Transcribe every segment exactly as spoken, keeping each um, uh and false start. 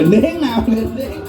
Gending, nah, gending.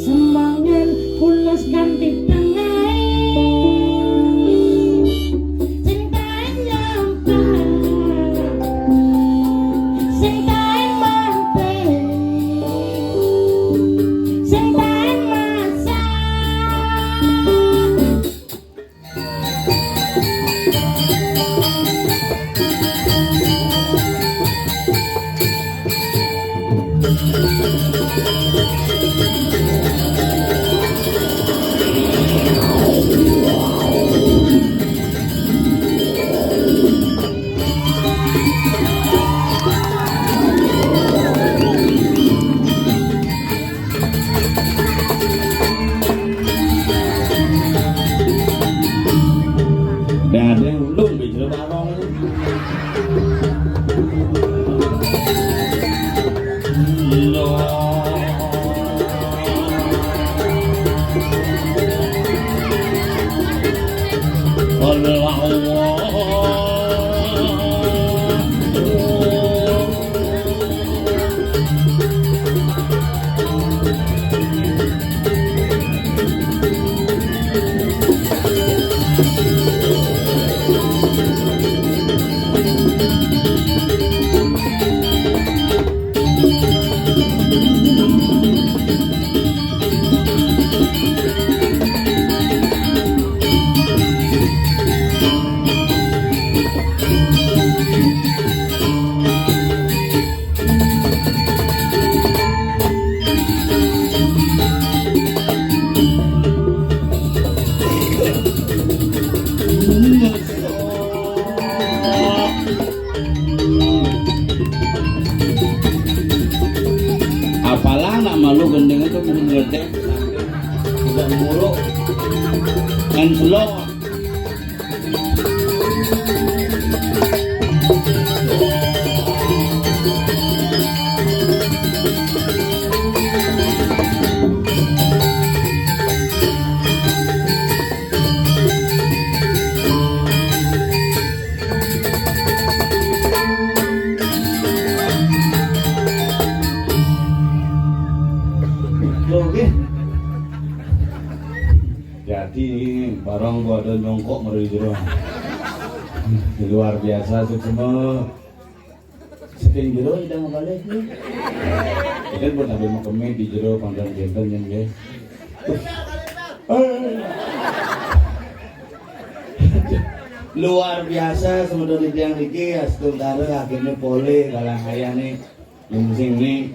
Semangat pulas kanthi tengai. Sing taen nyampak, sing taen mampir, sing taen masak. Dadeng ulung di jero barong. Apalah nak malu gending itu mungkin gede. Tidak mulu. Kan slow. Oke. Jadi ini barang gua ada nyongkok mari jero. Luar biasa sih semua. Saking jero idang balik nih. Itu buat sampai mau kemit di jero panggilan jantan yang ya. Luar biasa semeton tiang niki astungkara akhirnya polih kalah ayah nih. Yang sing nih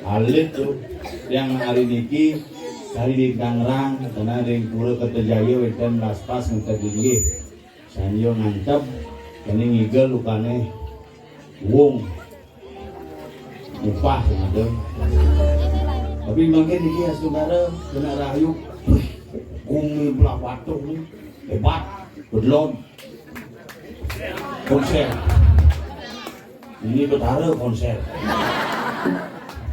alit tuh yang hari niki hari di Tangerang karena di Pura Kertajaya wetan laspas ngentah tinggi. Sanyo ngantep kene ngigel lukane wong upah ngoten. Tapi mangke niki astungkara kena rahayu. Bumi belah batuk nih hebat bedlon konser. Ini Betara konser.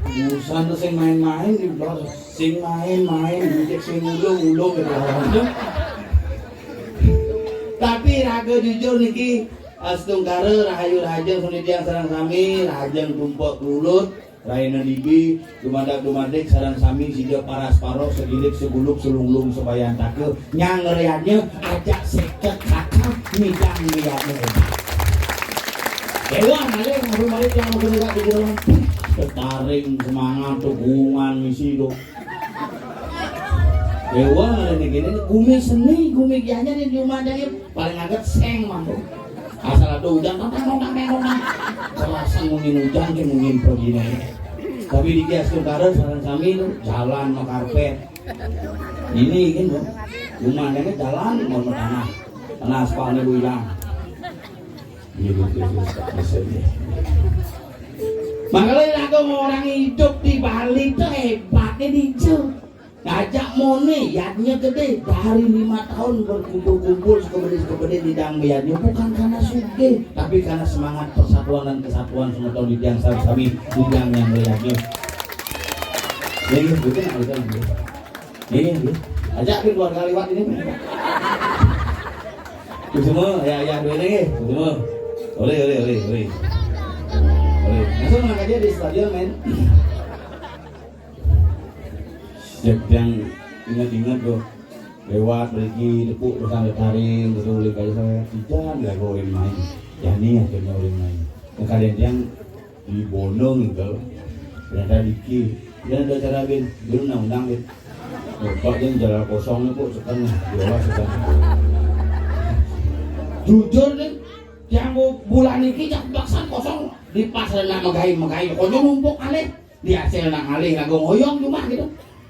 Busan sing main-main di Betara. Sing main-main, cek sing ulung-ulung di Betara. Tapi raga jujur niki astungkara rahayu rahajeng suni tiang sareng sami rahajeng tumpek kelulut raina dibi dumadak dumadik sareng sami sida paras parok segilik seguluk selunglung sebayantaka nyang ngeriatnya ajak seket kakak midang ngeriatnya hebat. Dewa malih ngabur malih tiang mungkin tidak di dalam ketaring semangat dukungan misi do. Dewa ini gini, gumi seni, gumi gianya di rumah dia paling agak seng mampu. Asal ada hujan, tang tang tang tang tang. Kerasa mungkin hujan, dia mungkin pergi nih. Tapi di Gias Utara, saran kami itu jalan sama karpet. Ini kan, Bu. Rumahnya kan jalan, mau tanah. Tanah aspalnya, Bu, hilang. Iya, Bu, iya, Bu. Bisa, iya. Makanya lagu orang hidup di Bali itu hebatnya di Ngajak mone, yadnya gede. Dari lima tahun berkumpul-kumpul, sekebede-sekebede di dang yadnya, bukan karena suge, tapi karena semangat persatuan dan kesatuan semeton di tiang sami-sami di tiang yang yadnya. Ini, ini, ini. Ini, ini. Ajak ke keluarga lewat ini. Itu semua, ya, ya, dua ini, semua. Oleh, oleh, oleh, oleh. Oleh. Langsung aja di stadion, men. Setiap yang ingat-ingat tuh lewat, pergi tepuk, terus sampai taring, terus oleh kayu saya, tidak ada orang main. Ya, ini akhirnya orang main. Kalian yang di Bonong itu, ternyata diki. Dan ada cara bin, dulu undang-undang, bin. Bapak yang jalan kosong itu setengah, diolah setengah. Jujur nih, yang bu-, bulan ini cak baksan kosong di pas nak megai-megai, konyol numpuk alih. Di hasil nak ngalih lagu ngoyong cuma gitu.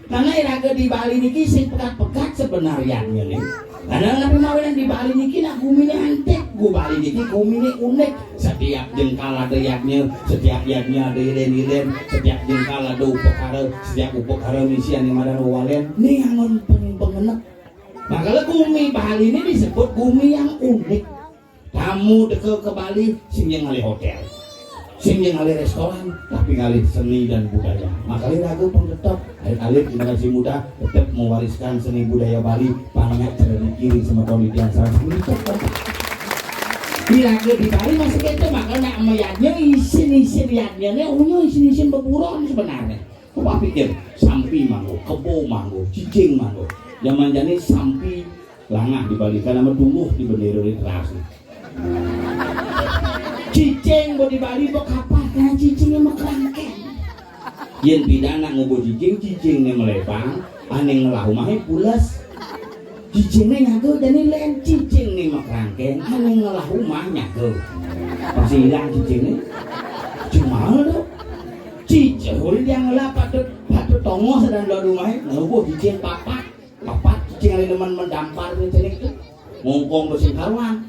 Karena iraga di Bali niki sing pegat-pegat sebenarnya nih. Karena nabi mawinan di Bali niki nak gumine antik, gu Bali niki gumine unik. Setiap jengkal ada yadnya, setiap yadnya ada ilen-ilen, setiap jengkal ada upekara, setiap upekara misi ane madan wawalen. Nih angon peng-, pengenek. Makanya gumi Bali ini disebut gumi yang unik. Tamu teka ke Bali, sing ngalih hotel, sing ngalih restoran, tapi ngalih seni dan budaya. Makanya lagu pun tetap, alit-alit generasi muda tetap mewariskan seni budaya Bali. Banyak cara di kiri semeton di tiang sana. Di lagu di Bali masih kita, maka nak meyadnya isin-isin yadnya, unyu isin-isin beburon sebenarnya. Coba pikir, sampi manggo, kebo manggo, cicing manggo. Zaman jani sampi langah di Bali, karena medunguh di bendera di teras. Cicing bo di Bali bekapah, karena cicingnya mekerangkeng. Yen pidan nak ngubo cicing, cicingnya melebang, ane ngelah umahnya pules. Cicingnya nyaga, jadi len cicingnya mekerangkeng, ane ngelah umah nyaga. Pasti hilang cicingnya. Cuma tuh. Cicing, ulih dia ngelah patut, patut tongos dan dua rumahnya, ngubo cicing papat. Papat cicing ane demen mendampar ni cenik tu. Ngongkong besing karuan.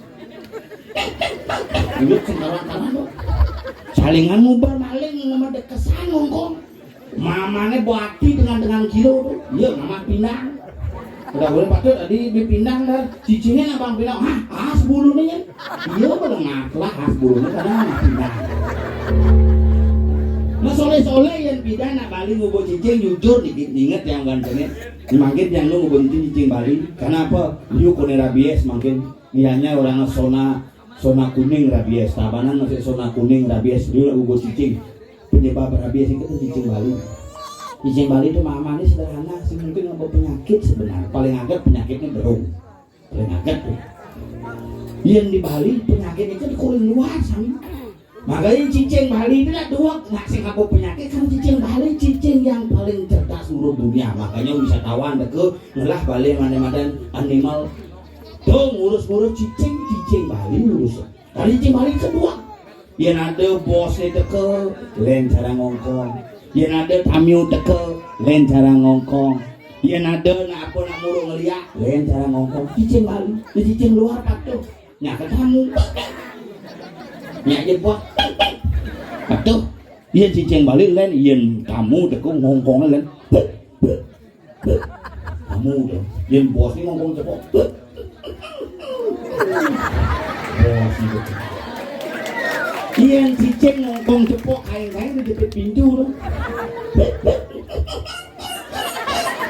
Uyut sing karuan kanan tu. Salingan nguber maling nama dekesan ngongkong. Mamane buati dengan-dengan kilo tu. Iya, nama pindang. Udah boleh patut tadi di pindang dah. Cicingnya nak bang pindang. Hah, ah, sebelumnya. Iya, pada ngaklah khas burungnya karena anak pindah. Nah, soleh-soleh yang pindah nak Bali ngubo cicing, jujur dikit inget yang gantengnya. Mangkin yang lu ngubo cicing, cicing Bali. Karena apa? Liu kone rabies mangkin. Ianya orang sona, sona kuning rabies. Tabanan masih sona kuning rabies. Liu ngubo cicing. Penyebab rabies itu tuh cicing Bali. Cicing Bali itu mama ini sederhana sih, mungkin nggak penyakit sebenarnya. Paling agak penyakitnya berung. Penyakit. Yang di Bali penyakit itu di kulit luar sami. Makanya cicing Bali itu nak dua, nak sing apa penyakit kan cicing Bali, cicing yang paling cerdas seluruh dunia. Makanya wisatawan deke ngelah Bali mana-mana animal. Tuh ngurus-ngurus cicing, cicing Bali ngurus. Tadi cicing Bali kedua. Yen ada bos e teka, lain cara ngongkong. Yen ada tamu teka, lain cara ngongkong. Yen ada nak apa nak muruk ngeliak, lain cara ngongkong. Cicing Bali, dia cicing luar patuh. Nyak ke tamu, nyak je buat patuh. Yen cicing Bali lain, yen tamu teka ngongkong lain. Kamu udah, yen bos ni ngongkong cepok. Bos ni betul. Yen cicing ngongkong cepok, kain-kain di depan pintu tu.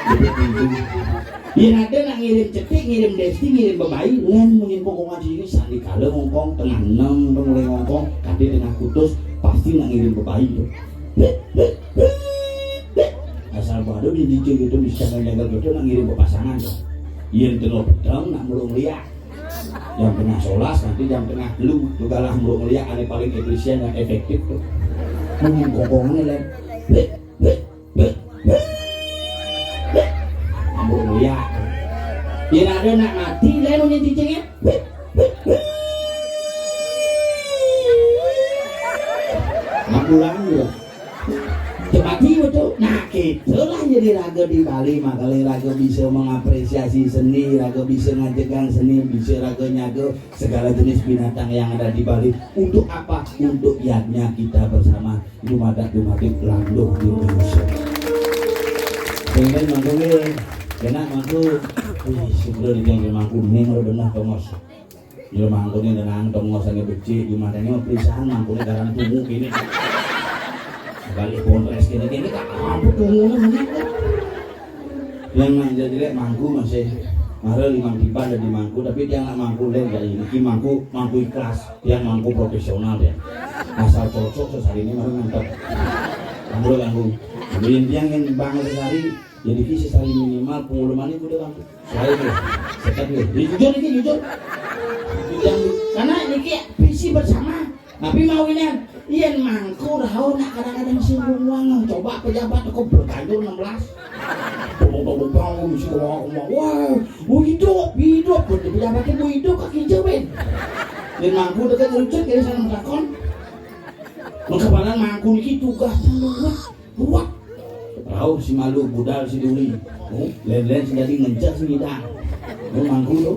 Depan pintu. Yen ada nak ngirim cetik, ngirim desti, ngirim bebai, len munyin pokongan sini sandi kala ngongkong tengah enam tu mulai ngongkong, kadi tengah kutus pasti nak ngirim bebai tu. Asal baru di D J gitu bisa ngejaga gitu nak ngirim ke pasangan tuh. Yen tengah petang nak murung liak. Jam tengah solas nanti jam tengah telu tu galah murung liak ane paling efisien dan efektif tuh. Mungkin kokongan lain. Murung liak Yén ada nak mati, lain bunyi cicingnya. Makulang juga. Cemati betul. Nah, itulah jadi raga di Bali, makanya raga bisa mengapresiasi seni, raga bisa ngajegang seni, bisa raga nyaga segala jenis binatang yang ada di Bali. Untuk apa? Untuk yadnya kita bersama. Dumadak dumadik landuh di Indonesia. Pengen mangku nih, kena mangku. Wih, syukur di yang mangku nih kalau benar tongos. Jero mangkune nenang tongosane becik, jumahane mah pisan mangkune garang tungu kene. Balik pontres kene kene tak apa tungune menit. Yang nang jadi lek mangku masih mara limang tiban dari mangku, tapi dia nggak mangku lek dari ini mangku, mangku ikhlas, yang mangku profesional ya. Asal cocok sesari ini mara mantap. Mangku ganggu. Jadi yang yang bangun sesari, jadi ki sesari minimal penguluman itu udah mangku. Saya itu, saya itu, ini jujur ini jujur. Yang karena ini ki visi bersama. Tapi mau ini, iya mangku rau nak kadang-kadang singgung uang, coba pejabat kok berganjur enam belas. Bang mesti ngomong, wah, mau hidup, hidup, pejabat itu mau hidup kaki jawin. Ini mangku dekat lucu kiri sana metakon. Mengkepalan mangku ini tugas luas. Buat. Rauh si malu budal si duli. Oh, lain-lain si jadi ngencet si ngidang. Oh, mangku tu.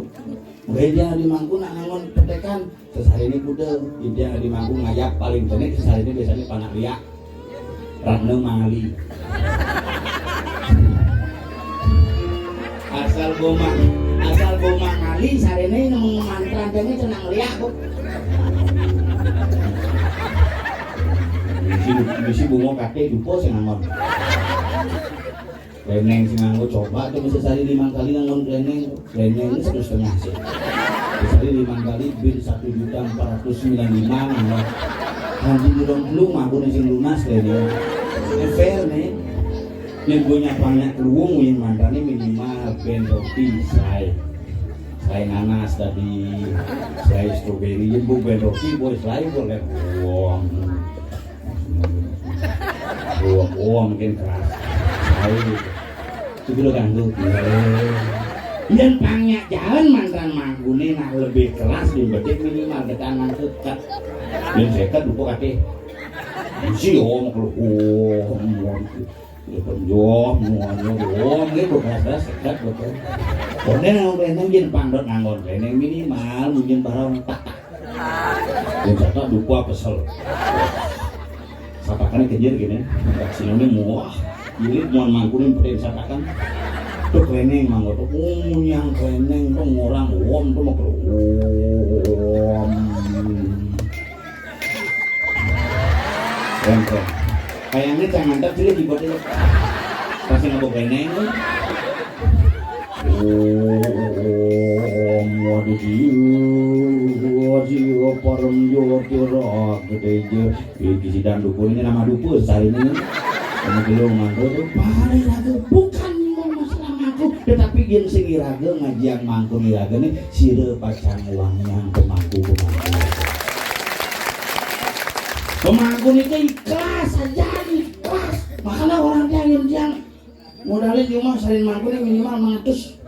Gereja di mangku nak ngangon petekan. Sesari ini kuda. Intinya di mangku ngayap paling jenik. Sesari ini biasanya panak liak. Ratna mali. Asal goma, asal goma ngali sarene nemu mantrantene cenang liak kok. Bisi bisi bungo kate dupo sing angon. Kleneng sing nganggo coba tuh bisa sehari lima kali nganggo kleneng. Kleneng itu satu setengah sih. Bisa sehari lima kali bil satu juta empat ratus sembilan lima nganggo. Nanti belum belum aku nih sing lunas kleneng. Ini fair nih. Yang punya banyak keluung yang mantannya minimal ben roti selai. Selai nanas tadi, selai stroberi, yang bu ben roti boy selai boleh. Wah. Wah, wah mungkin keras. Selai. Itu lo ganggu. Yang banyak jalan mantan manggune nah lebih keras di bedik minimal ke tangan dekat. Yang sekat buku kaki. Si om kalau om. Ya penjoh muanya doang gitu keras-keras sekat betul. Konen yang pengen gini pandot nganggon pengen minimal mungkin barang tak. Yang satu dupa pesel. Sapakan kejer gini. Sini muah. Jadi muan mangkunin pengen sapakan. Tuh kleneng manggo tuh. Yang kleneng tuh orang om tuh mau om. Rempong. Kayaknya jangan tak sila dibuat itu. Pasti ngabuk reneng. Om Wadidiu Wadidiu Param Jotira Gedeja. Iki sidang dukun ini nama dukun sehari ini. Kamu belum mantu tuh. Pare raga bukan ngomong masalah ngaku, tetapi yang sing iraga ngajian mangkun iraga nih sira pacang wangian pemangku pemangku. Pemangku itu ikhlas aja ikhlas. Makanya orang tiang yang tiang modalin cuma sering mangkun minimal mengatus.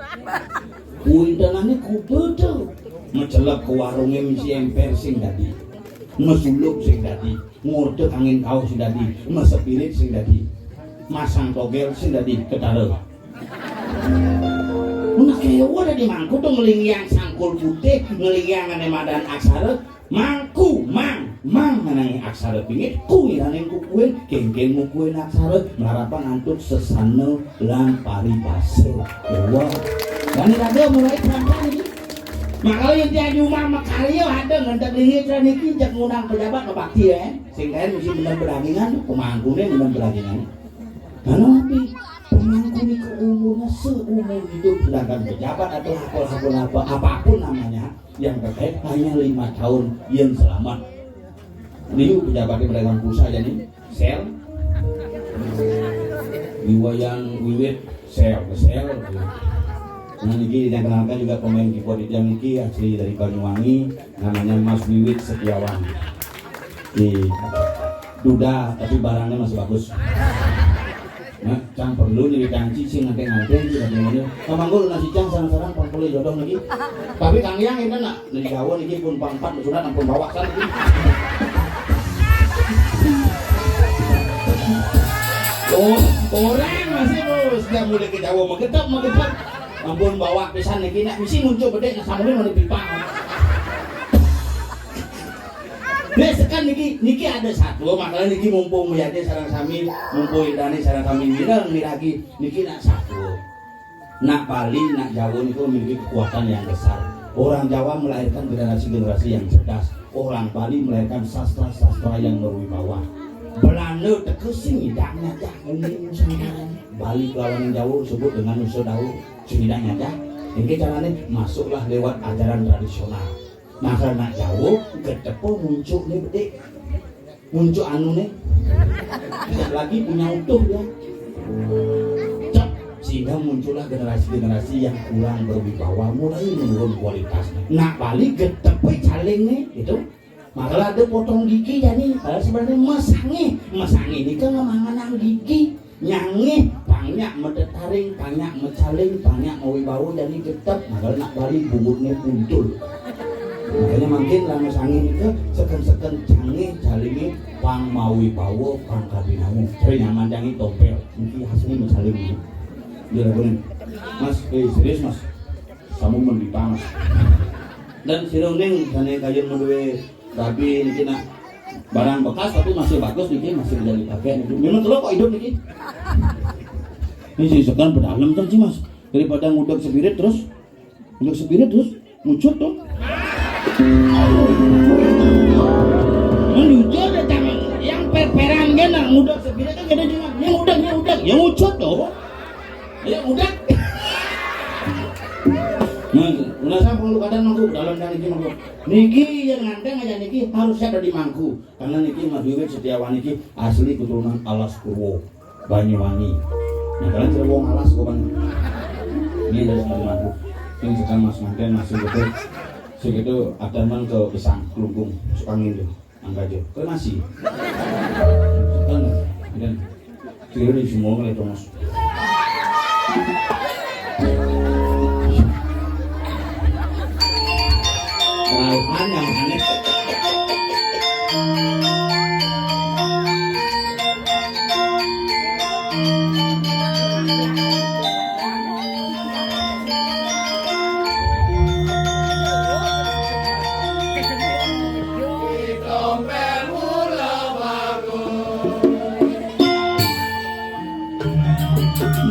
Wintenane kubur tuh. Mencelep ke warungnya mesti emper sing tadi. Mesulup sing dadi, ngorte angin kauh sing dadi, mesepirit sing dadi, masang togel sing dadi, ketara. Menak kewa dadi mangku tuh ngelingiang sangkul putih, ngelingiang ane madan aksara, mangku, mang, mang ngenangi aksara pingit, kuiraning kukuin, kengkeng mukuin aksara, marapan antuk sesana lan paribasa. Kewa. Dan raga mulai pelan-pelan ini. Makanya yang tiap rumah makarya ada ngentek lingit kan niki jak ngundang pejabat ke bakti ya. Sing lain mesti benar beragingan, pemangkune benar beragingan. Karena nanti pemangku ini ke umurnya seumur hidup sedangkan pejabat atau apa apa apa apapun namanya yang terkait hanya lima tahun yang selamat. Ini pejabatnya pedagang pulsa aja nih. Sel. Iwayang Wiwit sel, sel. Nah, niki yang kenalkan juga pemain keyboard yang niki asli dari Banyuwangi, namanya Mas Wiwit Setiawan. Di duda tapi barangnya masih bagus. Nah, cang perlu nyritang cicing nganten-nganten, cicing nganten-nganten. Kamanggo nasi cang sareng-sareng pang polih jodoh niki. Tapi Kang Hyang ini nak, di Jawa niki pun pang empat sunat ampun bawa sana niki. Oh, orang masih bos, sudah mulai ke Jawa, magetep, magetep. Ampun bawa pisan niki, nak misi muncul bedek, nak sambungin mana pipa. Besekan niki, niki ada satu, makanya niki mumpung Mulyadi sareng sami, mumpung Indrani sareng sami mireng miragi, niki nak satu. Nak Bali, nak Jawa niku memiliki kekuatan yang besar. Orang Jawa melahirkan generasi-generasi yang cerdas. Orang Bali melahirkan sastra-sastra yang berwibawa. Belanda teka sing ngidak nyajah bumi Nusantara. Bali kelawan Jawa disebut dengan Nusa Daur, sing ngidak nyajah. Engke carane masuklah lewat ajaran tradisional. Nah, karena jauh, ketepo muncukne bedik. Muncuk anune tidak lagi punya utuh dia. Cep, sehingga muncullah generasi-generasi yang kurang berwibawa, mulai menurun kualitasnya. Nak Bali getepe calingne gitu. Malah ada potong gigi jani, padahal sebenarnya mesangih. Mesangih ini kan manganang gigi. Nyangih, pang nyak matetaring, pang nyak macaling, pang nyak mawibawa jani getep, padahal nak Bali bungutne puntul. Makanya mangkin lamun sangih nika seken-seken cangih, calinge, pang mawibawa, pang kabinawa. Cari nyaman cangih tompel, niki asli macaling niki. Dia lagunya, "Mas, eh, serius, Mas. Samu mendita, Mas." Dan sira uning sane kayun maduwe rabi niki nak barang bekas tapi masih bagus niki, masih bisa dipakai niki. Memang telur kok hidup niki. Ini sih sekarang pedalem kan sih, Mas. Daripada ngudek spirit terus, ngudek spirit terus mucut tuh. Menuju ada jangan yang perperan kan, nah, ngudek spirit kan kita cuma yang udah, yang udah, yang ucut tuh. Ya udah. Nah, ulah sampai lu kadang mangku dalam dan niki mangku. Niki yang nganteng aja niki harus ada di mangku. Karena niki Mas Wiwit Setiawan niki asli keturunan Alas Purwo, Banyuwangi. Nah, kalian cerita wong Alas kok, Bang. Ini dari Setiawan mangku. Yang sekarang Mas Manten masih gitu. Segitu ada man ke Pisang, Kelungkung, Sukangin tuh. Angga aja. Kowe masih. Kan, kan. Kira di semua ngeliat Thomas. Rauhan yang aneh.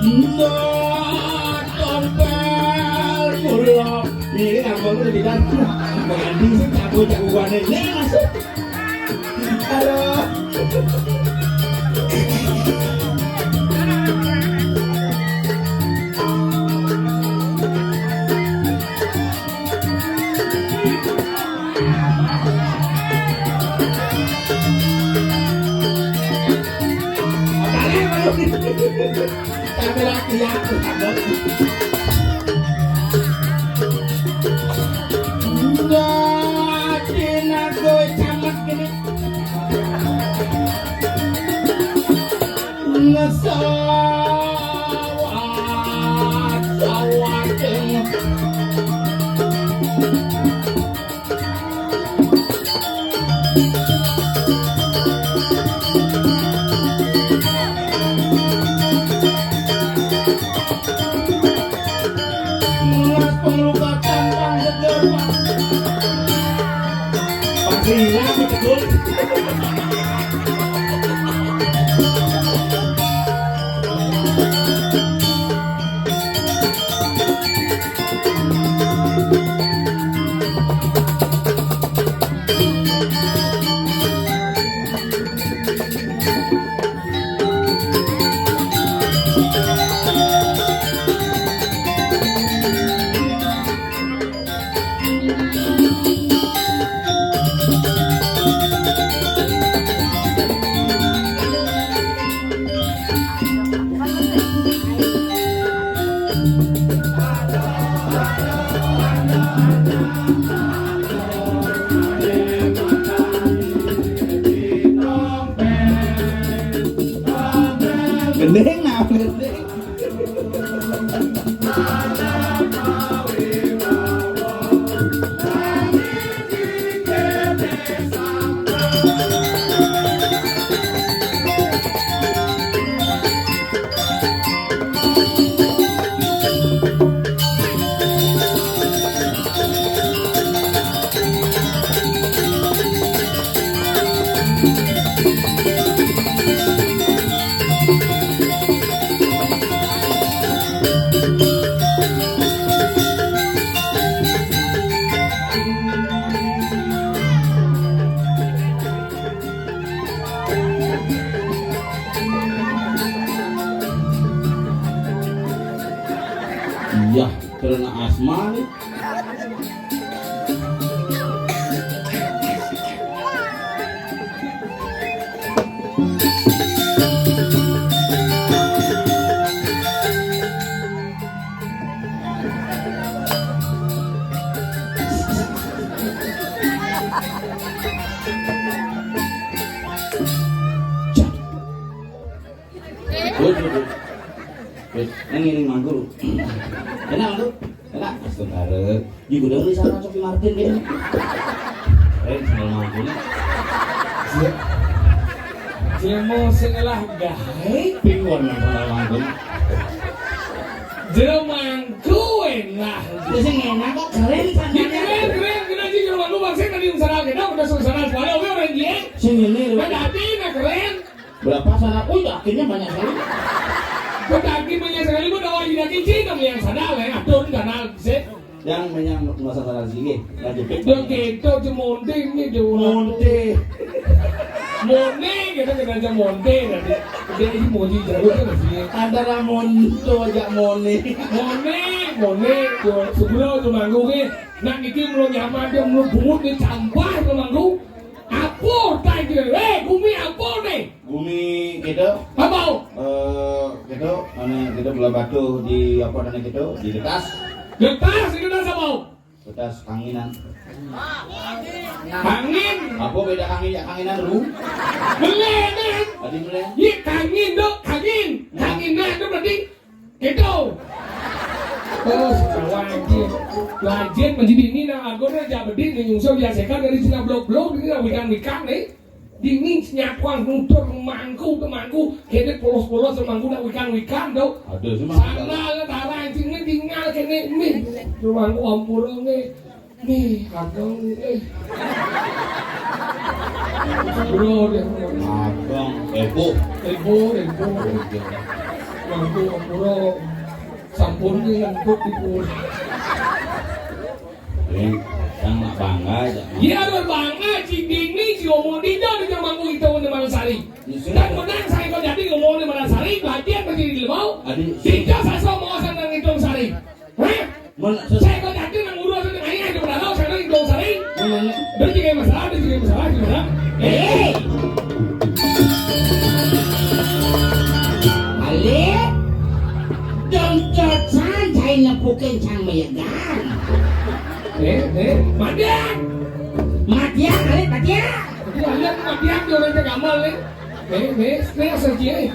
Mbok tompel kula. Niki kampung lebih kan. Mengandi sing jago-jagoane. Nih, masuk. Halo. Tapi lagi aku takut. Enggak, Cina gue camat gini. Ngesawat, sawat. Mas penglukatan Bang Seger, Pak. Pasti hilang, betul. Iya, karena asma nih. Wes, wes, wes. Wes, nang ini mangku. Enak, mangku? Enak? Astagfirullah. Di gudang di sana Coki Martin dia. Keren sama mangkunya. Jemo sing lah gawe. Pinggol nang sama mangkunya. Jero mangku enak. Ya sing enak kok keren. Iya, sananya. Keren, keren, keren sih jero mangku bangsa tadi usaha kita udah selesai semuanya, oke, orang dia. Sing ini, Pak. Nah, tapi nah keren. Berapa sana? Oh, yakinnya banyak sekali. Kok daging banyak sekali, Bu, tahu aja daging sih, kamu yang sana, lah, atur, sana, sih. Yang banyak masa sana sini, lagi. Udah gitu, cemonting nih, dia ulang. Monte. Mone, kita kena aja monte, nanti. Dia ini mau dijauh kan, sih. Antara monto aja mone. Mone, mone, tuh, sebelum tuh manggung nih. Nah, ini belum nyaman, dia belum bungut nih, campur tuh manggung. Apo, tak, eh, bumi apo nih? Bumi gitu. Apa? Eh, gitu, mana gitu, bola batu di apa namanya gitu, di getas. Getas itu dah apa? Getas kanginan. Kangin. Apa beda kangin ya kanginan ru? Melen, kan? Tadi melen. Iya, kangin, Dok, kangin. Kanginan itu berarti gitu. Oh, sudah wajib. Wajib menjadi ini, nah, aku nih, jak bedin nih, nyungsel biasakan dari Cina blok-blok, ini lah wikan-wikan nih. Dingin nyakuan nutur mangku, tuh mangku, kene polos-polos, mangku nak wikan-wikan, tuh. Aduh, sih, Mas. Sana, lah, tara, anjingnya tinggal, kene, nih. Tuh mangku ampura, nih. Nih, ageng, eh. Bro, deh. Ageng, ebo. Ebo, ebo. Mangku ampura, sampun, nih, ngantuk, di pur. Ini, yang nak bangga aja. Iya, berbangga, si Dini, si Omo Dino, di zaman ku itu, di Malasari. Iya, sih. Dan menang, saya kau jadi ngomong di Malasari, bagian menjadi lemau. Adik. Tidak, saya semua senang hitung sari. Hah? Men-, ses- Saya kau jadi nang urus, saya kaya, di Padang, saya hitung sari. Men-, men-, Dia juga masalah, dia juga masalah, gimana? Eh! Balik. Doncot san, saya nepukin sang mayegan. Eh, eh, madian. Madian, balik, madian. Iya, lihat madian, dia orang cek amal, nih. Eh, eh, eh, asal dia, eh.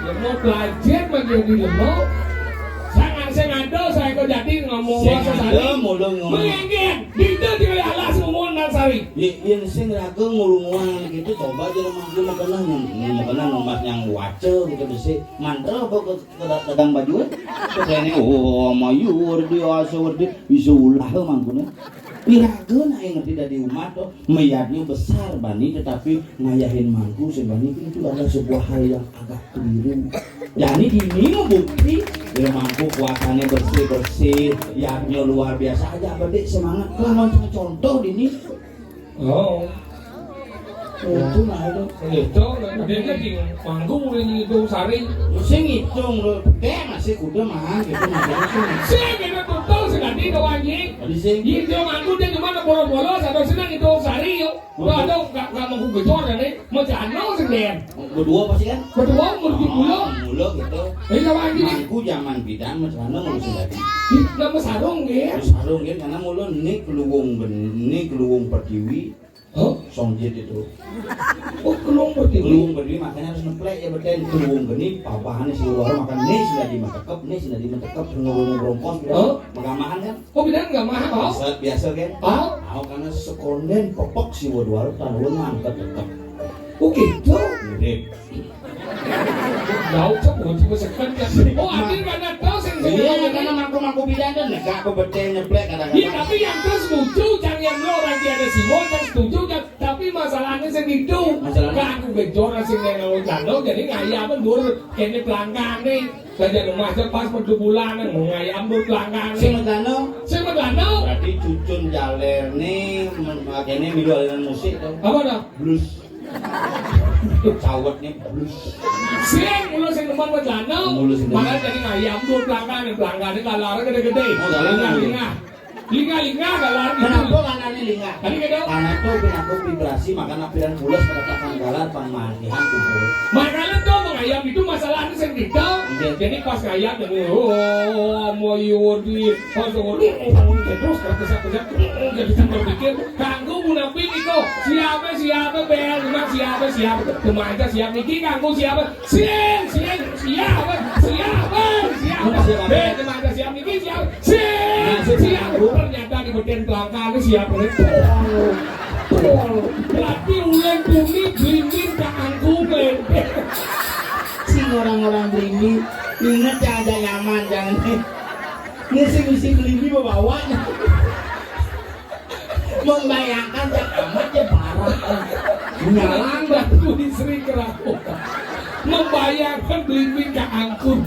Lemah belajar bagi di lemah. Sangat sing ada, saya kau jadi ngomong bahasa sari. Sing ada, mulung ngomong. Mengenggen, dinda di alas ngomong nang sari. Ye, yen sing raga ngurunguan gitu, coba aja mangku makenan, makenan emas yang waca gitu besi. Mantra apa ke, ke dagang baju, eh? Kene, oh, mayu werdi, asa werdi, bisa ulah mangkune. Iraga nak ngerti dari umat to, mayadnya besar bani, tetapi ngayahin mangku sing bani itu adalah sebuah hal yang agak keliru. Jadi ini membukti, ya mangku kuatannya bersih-bersih, yadnya luar biasa aja, bedik semangat. Kalau contoh ini, oh. Itu nah itu. Itu, dia kan di manggung udah ngitung sari. Sing ngitung lho, dek masih kuda mah gitu, masih sing. Sing, itu tuh, sing tadi tuh, anjing. Tadi sing. Iya, dia manggung, dia cuma bolo-bolo, satu senang ngitung sari, yuk. Udah ada, nggak, nggak mau gua gecor, ya, nih. Mau jano, sing, Den. Berdua pasti kan? Berdua, mau di pulau. Oh, mula gitu. Iya, anjing. Mangku zaman bidan, mas Rano ngurusin tadi. Ih, nama sarung, ya? Sarung, ya, karena mula nik luwung ben-, nik luwung pertiwi. Hah? Songjit itu. Oh, keluung berarti. Keluung berarti, makanya harus neplek ya, beten. Keluung geni, papahannya si Wara makan nih, si Dadi metekep, nih, si Dadi metekep, ngurung-ngurung kos, gitu. Hah? Megamahan kan? Oh, beda nggak mahal? Biasa, biasa kan? Hah? Tahu karena sekonden pepek si Wara, tahu ngangkat tetep. Oh, gitu? Mirip. Jauh, cek, mau coba sekan, ya. Oh, artinya karena tahu sing Iya, karena mangku-mangku bidan kan negak bebeten nyeplek kadang-kadang. Iya, tapi yang terus lucu, cang yang lo orang tiada simo, cang setuju, cang, tapi masalahnya segitu. Masalahnya? Kan aku gejor sing yang lo jano, jadi ngayam dur kene pelanggan nih. Saja rumah aja pas perdu bulan, mau ngayam dur pelanggan nih. Sing medano? Sing medano? Berarti cucun jaler nih, men-, kene milu aliran musik tuh. Apa dah? Blues. Cawet nih, blues. Sing, mulu sing demen medano. Mulu sing demen. Makanya jadi ngayam dur pelanggan, pelanggan ini galar gede-gede. Oh, galar gede. Lingah-lingah. Lingah-lingah galar gitu. Kenapa galarnya lingah? Tadi gitu. Karena tuh pinaku vibrasi, makanya pidan pules pada takang galar, pang mandihan tuh. Makanya tuh, mengayam itu masalahnya sing gitu. Iya. Jadi pas ngayam, jadi, oh, mau yudi, pas ngomong, terus kerja-kerja, jadi sampai pikir, kanggo munapi niko, siapa, siapa, bel, memang siapa, siapa, kemana siapa, niki kanggo siapa, Sing, sing, siap, siap, siap. Siap. Eh, teman siap niki siap. Sing, siap. Ternyata di bagian belakang ini siap. Berarti ulen bumi belimbing ke angkung, Len. Sing orang-orang belimbing, ingat ya ada nyaman, jangan. Ini sing mesti belimbing bawa. Membayangkan yang amat ya parah. Nyalang batu di Sri Kerapuk. Membayangkan belimbing ke angkung.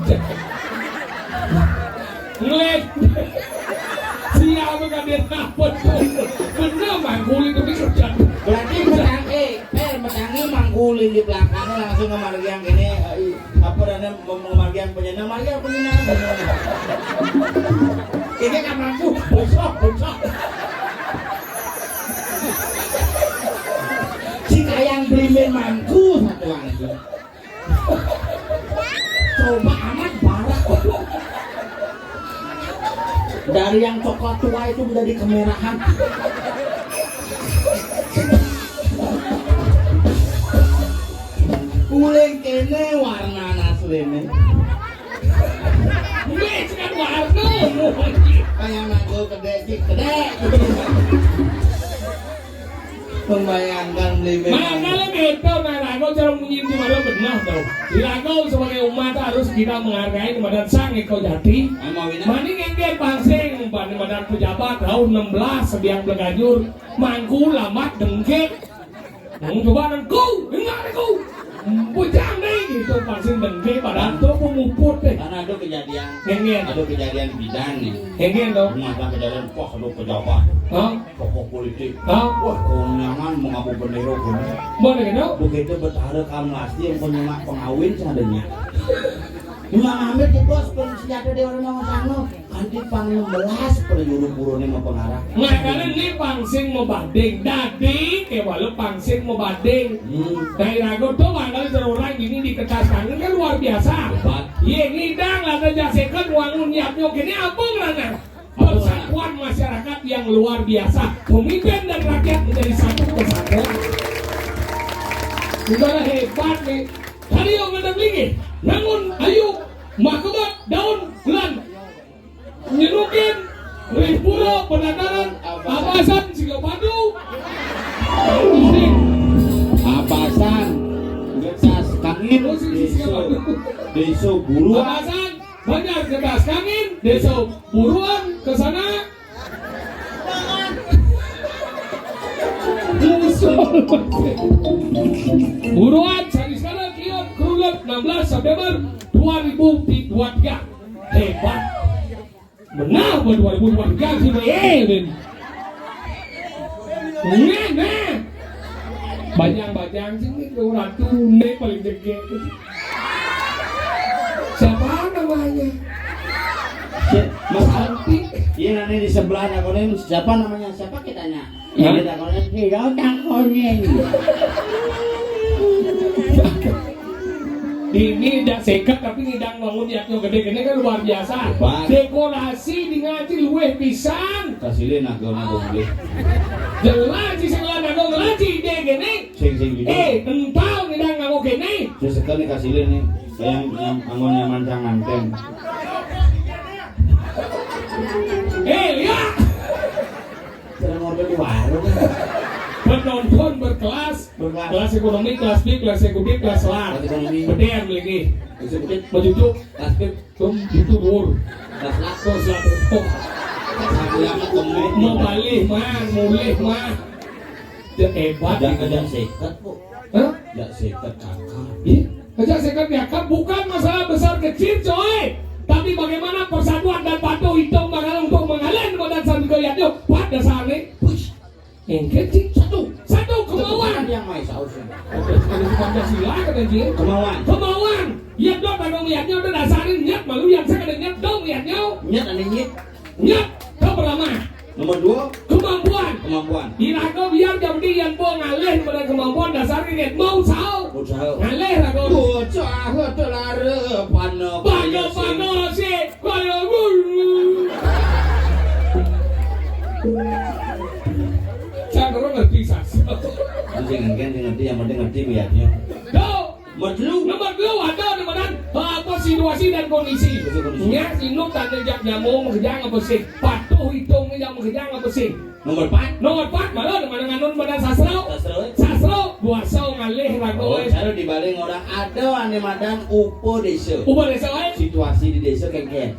Ngeliat. Siapa kan dia takut? Bener, Mang Kuli itu kerja. Berarti menang, eh, eh, menangi Mang Kuli di belakangnya langsung sama yang gini, eh, apa namanya, mem-, memargian penyenang, margian penyenang. Ini kan mangku, bosok, bosok. Si kayang belimbing mangku satu lagi. Coba amat barak. Dari yang coklat tua itu menjadi kemerahan. Uling kene warna asline. Wis kan warna. Kayak nago kedek, cik, kedek. Membayangkan beli bebek. Makanya beda, nah, rago cara munyi di mana benar tau. Di rago sebagai umat harus kita menghargai kepada sang eko jati. Emang benar. Mani ngengge pangsing, mani madan pejabat tahun enam belas sebiang belagajur, mangku lamat dengke. Nang coba nangku, dengar aku. Bujang deh gitu, pangsing dengke, padahal tuh pemuput deh. Karena ada kejadian, Ngengge. Ada kejadian bidan nih. Ngengge tau. Rumah ada kejadian, pas ada pejabat. Hah? Tokoh politik. Hah? Wah, konyangan mengaku bendera gini. Mana gitu? Begitu Betara Kamlasti yang penyemak pengawin seadanya. Nggak ngambil di bos, pengen senjata dia orang mau sana. Kanti pang enam belas perjuru burune mau pengarah. Nah, karena ini pangsing mau banding. Dadi, kayak walau pangsing mau banding. Hmm. Dari ragu tuh, mangkal orang ini di kertas tangan kan luar biasa. Hebat. Iya, ngidang, lada jasekan, wangun, nyiapnya gini, apa ngerana? Persatuan masyarakat yang luar biasa. Pemimpin dan rakyat menjadi satu persatuan. Udah hebat nih. Tadi yang ngadang lagi. Namun, ayo, makebat daun lan nyenukin Ripura penataran abasan siga padu. Abasan getas kangin. Oh, si, si, siga padu. Desa Buruan. Abasan Banjar Getas Kangin, Desa Buruan ke sana. Buruan, Sari Sana, Klion, Kerulet, enam belas September dua ribu dua puluh tiga. Hebat. Benar, buat dua ribu dua puluh tiga sih, Pak. Eh, Ben. Nah, nah. Bajang-bajang sini tuh ratu, ini paling jegek. Siapa namanya? Si-, Mas Alpi. Iya, nanti di sebelah ada konen. Siapa namanya? Siapa kitanya? Hah? Kita konen. Tidak ada konen. Ini tidak seket, tapi ngidang bangun yaknya gede-gede kan luar biasa. Hebat. Dekorasi di ngaji luweh pisan. Kasih naga naga boleh. Jelas sih, sing lanang naga Cide kene. Sing, sing, gitu. Eh, ental ngidang nganggo kene. Sing seken nih kasilin nih. Yang, yang anggo nyaman canganten. Eh, lihat. Sedang ngobrol di warung. Penonton berkelas. Berkelas. Kelas ekonomi, kelas B, kelas eksekutif, kelas lar. Kelas ekonomi. Bedean lagi. Eksekutif. Bejujuk. Kelas B. Tum, itu dur. Kelas lar. Kelas lar. Kelas lar. Mau balik mah, mulih mah. Ya hebat. Ada, ada seket, Bu. Hah? Ya seket, Kakak. Ih, aja saya kan dianggap bukan masalah besar kecil, coy. Tapi bagaimana persatuan dan patuh itu mengalir untuk mengalir badan sambil goyang. Yuk, kuat dasarnya. Push. Yang kecil satu, satu kemauan. Yang main saus. Oke, sekali Pancasila kata dia. Kemauan. Kemauan. Ya dong, kalau niatnya udah dasarin niat malu yang saya ada niat dong niatnya. Niat ada niat. Niat. Itu pertama. Nomor dua. Kemampuan. Kemampuan. Iraga biar jam di yang bo ngalih pada kemampuan dasar ini mau sao. Usaha. Ngalih raga. Bocah telara pano. Pano pano si kaya guru. Saya ngerti sas. Sing ngerti, sing ngerti, yang penting ngerti niatnya. Tuh. Nomor telu. Nomor telu ada di mana? Apa situasi dan kondisi. Situasi kondisi. Nya sinuk tanda jak nyamuk makejang apa sih? Patuh hitung yang makejang apa sih? Nomor empat. Nomor empat malah di mana nganun badan sastra. Sastra, eh? Sastra, buasa ngalih raga, oh, eh. Cara dibalik orang ada ane madan upa desa. Upa desa, eh? Situasi di desa kengken.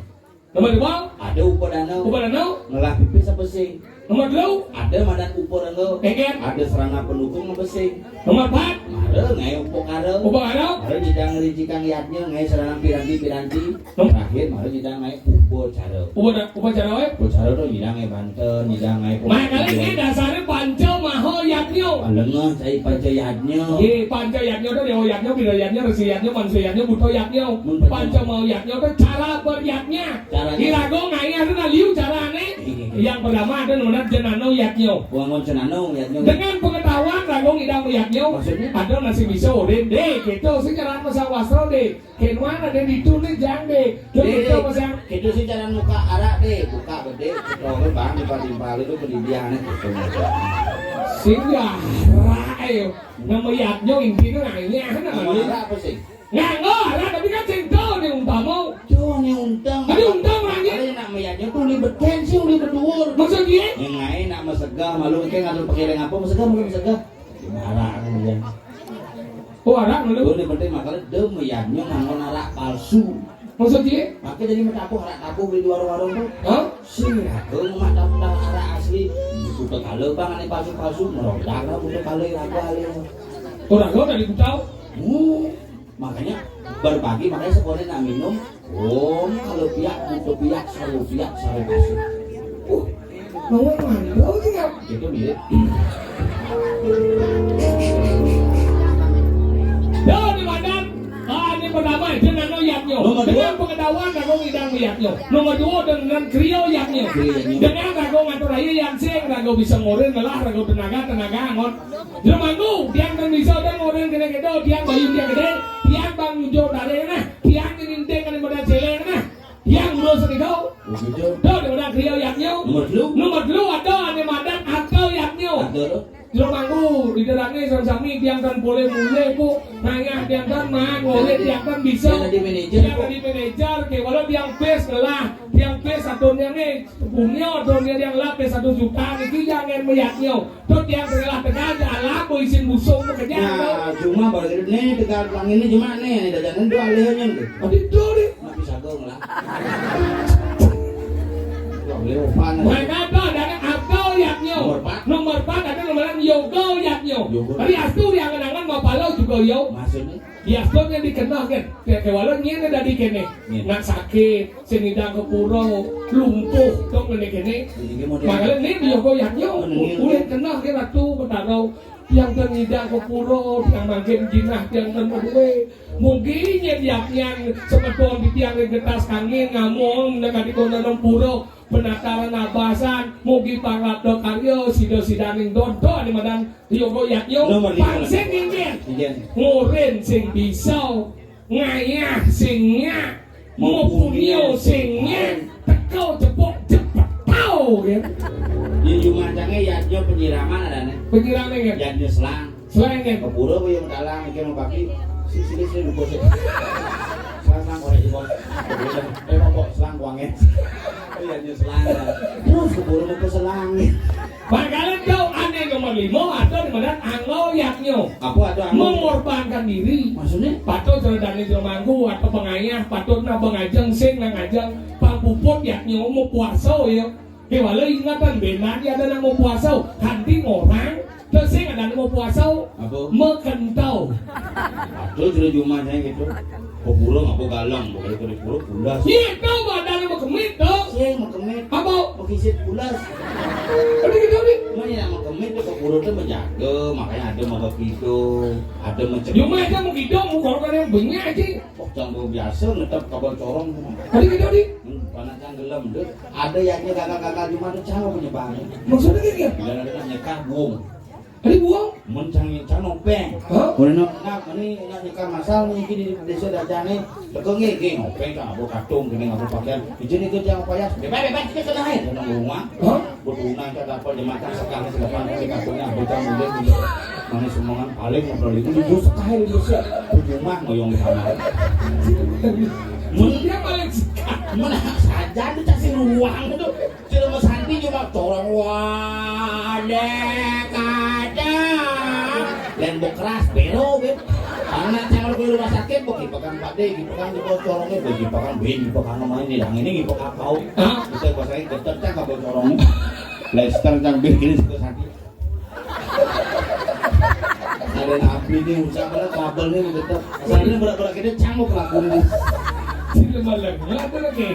Nomor dua. Ada upa danau. Upa danau. Ngelah pipis apa sing? Nomor telu. Ada madan upa rengga. Kengken. Ada sarana pendukung apa sing? Nomor empat. Mara ngae upa kara. Upa kara. Mara nyidang ngrijikang yadnya, ngae sarana piranti-piranti. Nom- Terakhir, mara nyidang ngae upacara. Upa da-, upacara, eh? Upacara tuh nyidang ngae banten, nyidang ngae. Makanya ini dasarnya panca maha yadnya. Lengah cai panca yadnya. Ye, panca yadnya tuh dewa yadnya, bida yadnya, resi yadnya, manusia yadnya, buta yadnya. Mun panca. Panca maha yadnya tuh cara beryadnya. Caranya? Iraga ngae anu nah liu carane. Iya. Yang pertama ada namanya jenano yadnya. Wangun jenano yadnya. Dengan pengetahuan raga ngidang yadnya. Maksudnya? Ada nasi bisa urin deh, gitu sih cara masak wasra deh. Kenuan ada di tune jang deh. Tuh deh, gitu masang. Gitu sih cara muka arak deh, buka gede, cetok bang, timpal-timpal itu pendidiannya gitu. Singgah, ayo. Nama yadnya intinya nanya, nama. Nama arak apa sih? Nganggo, lah, tapi kan sing to ne untama. To ne untang. Tapi untang lagi. Kali nak meyaknya tuh uli beten sih, uli beduur. Maksud dia? Yang lain nak mesegah, malu ke ngatur pakai apa, mesegah, malu mesegah. Marah kemudian. Oh, arak malu. Tuh, yang penting makanya dia meyaknya nganggo arak palsu. Maksud dia? Pakai jadi metapuh arak tapuh beli di warung-warung tuh. Hah? Sing aku mah daftar arak asli. Buta kala bang ane palsu-palsu, merondak lah buta kala raga alim. Orang kau dari Butau? Hmm. Makanya berbagi, makanya sekolah nak minum. Om kalau piak, buta piak, saru piak, saru kasih. Uh, mau mandau sih ya? Itu mirip. Tuh, di mana? Ah, ini pertama, jenano yadnya. Nomor dua. Dengan pengetahuan, raga ngidang yadnya. Nomor dua, dengan kriya yadnya. Kriya yadnya. Dengan raga ngatur air yang sing, raga bisa ngorin, ngelah, raga tenaga, tenaga, angon. Jero mangku, tiang kan bisa, tiang ngorin kene kedo, tiang bayu tiang gede, tiang bang nyujo dare nah, tiang nginting kan modal celeng nah, tiang udah sedikau. Begitu. Tuh, di mana kriya yadnya. Nomor telu. Nomor telu ada, ane madan atau yadnya. Ada lo. Jero mangku, di derane sami-sami, tiang kan boleh mulai, Bu. Nanya, tiang kan man, boleh, tiang kan bisa. Tiang tadi manajer, tiang Bu. Tadi manajer, ke, walau tiang pes lah. Tiang pes satunya nih, punya dunia yang lah pes satu juta, itu jangan meyaknya. Tuh tiang sekolah tegal, jalan, boy isin busung, bekerja. Nah, cuma baru ini tegal pelang ini cuma nih, ada jalan dua alihnya nih. Tapi itu deh. Mak bisa gong lah. Wah, boleh opan. Mereka tuh ada akal yaknya. Nomor empat. Nomor empat ada nomor yoga yaknya. Yoga. Tapi astu yang kenangan mau palo juga yo. Maksudnya? Di astu yang dikenal kan. Kayak walau nyene dari kene. Iya. Nak sakit, sing ngidang ke pura, lumpuh, dong kene kene. Jadi dia model. Makanya ini yoga yaknya. Bener. Ulih kenal ke ratu betaro. Tiang ten ngidang ke pura, tiang mangkin jinah, tiang ten beduwe. Mugi nyen yapnyan semeton di tiang ring getas kangin ngamong nang kadi kondang pura penataran abasan. Mugi pangrapta karya sida-sidaning dodo ane madan yoga yatnya. Nomor lima. Pangsing inggih. Inggih. Ngurin sing bisa, ngayah sing nyak, mupunia sing nyak, teka jebok jepetau, ya. Di jumancange yatnya penyiraman adane. Penyiraman ya. Yang dia selang. Selang ya. Kepura apa yang dalang, iki mau bagi. Si sini sini lupa sih. Selang selang korek di bos. Eh mau kok selang uangnya. Iya dia selang. Terus kepura mau ke selang. Bangkalan kau aneh nomor lima atau di mana anglo yaknyo. Apa ada anglo? Mengorbankan diri. Maksudnya? Patut ceradane jero mangku atau pengayah, patut nak pengajeng sing nang ajeng pang puput yaknyo mau puasa ya. Kewala ingatan benar ya ada nak mau puasa. Kanti orang, terus sing ada nak mau puasa. Apa? Mekentau. Aduh, jero jumah saya gitu. Kok burung apa galang, bukan itu di burung, bulas. Iya, tau badannya mau kemit tuh. Saya mau kemit. Apa? Mau kisit bulas. Tadi gitu nih. Mana yang mau kemit tuh kok burung tuh menjaga, makanya ada mau begitu, ada mencegah. Cuma aja mau gitu, mau kalau kan yang banyak aja. Oh, canggo biasa, netep kabel corong. Tadi gitu nih. Hmm, panas canggelem, deh. Ada yang gagal-gagal cuma ada canggo punya banget. Maksudnya kayak gitu? Dan ada nyekah buang. Tadi buang? Mun cang cang nopeng. Hah? Mun no, nak ini nak nyekar masal ni kini di desa dajane. Teko nggih nggih nopeng cang abo katung kene abo pakaian. Ijin iku cang payas. Bebas bebas kita kena hai. Kena rumah. Hah? Betunan cang dapat jemaah cang sekali selepan kali katungnya abo cang mulai di mana semangan paling ngobrol itu di desa kahel di desa. Rumah ngoyong di kamar. Mun dia paling suka. Mun saja tu kasih ruang tu. Jelema santi cuma corong wadek ada. Lain bok keras bero gitu. Anak cang di rumah sakit bok gipekan pade, gipekan di bawah corongnya, bok gipekan bin, gipekan main di yang ini, gipekan kau. Hah? Kita bahasanya geter cang kabel corong. Lester cang bin gini suka sakit. Ada nabi nih, usah pada kabel nih geter. Asalnya berak-berak kita cang mau kelakuan. Jelema lagi ada lagi.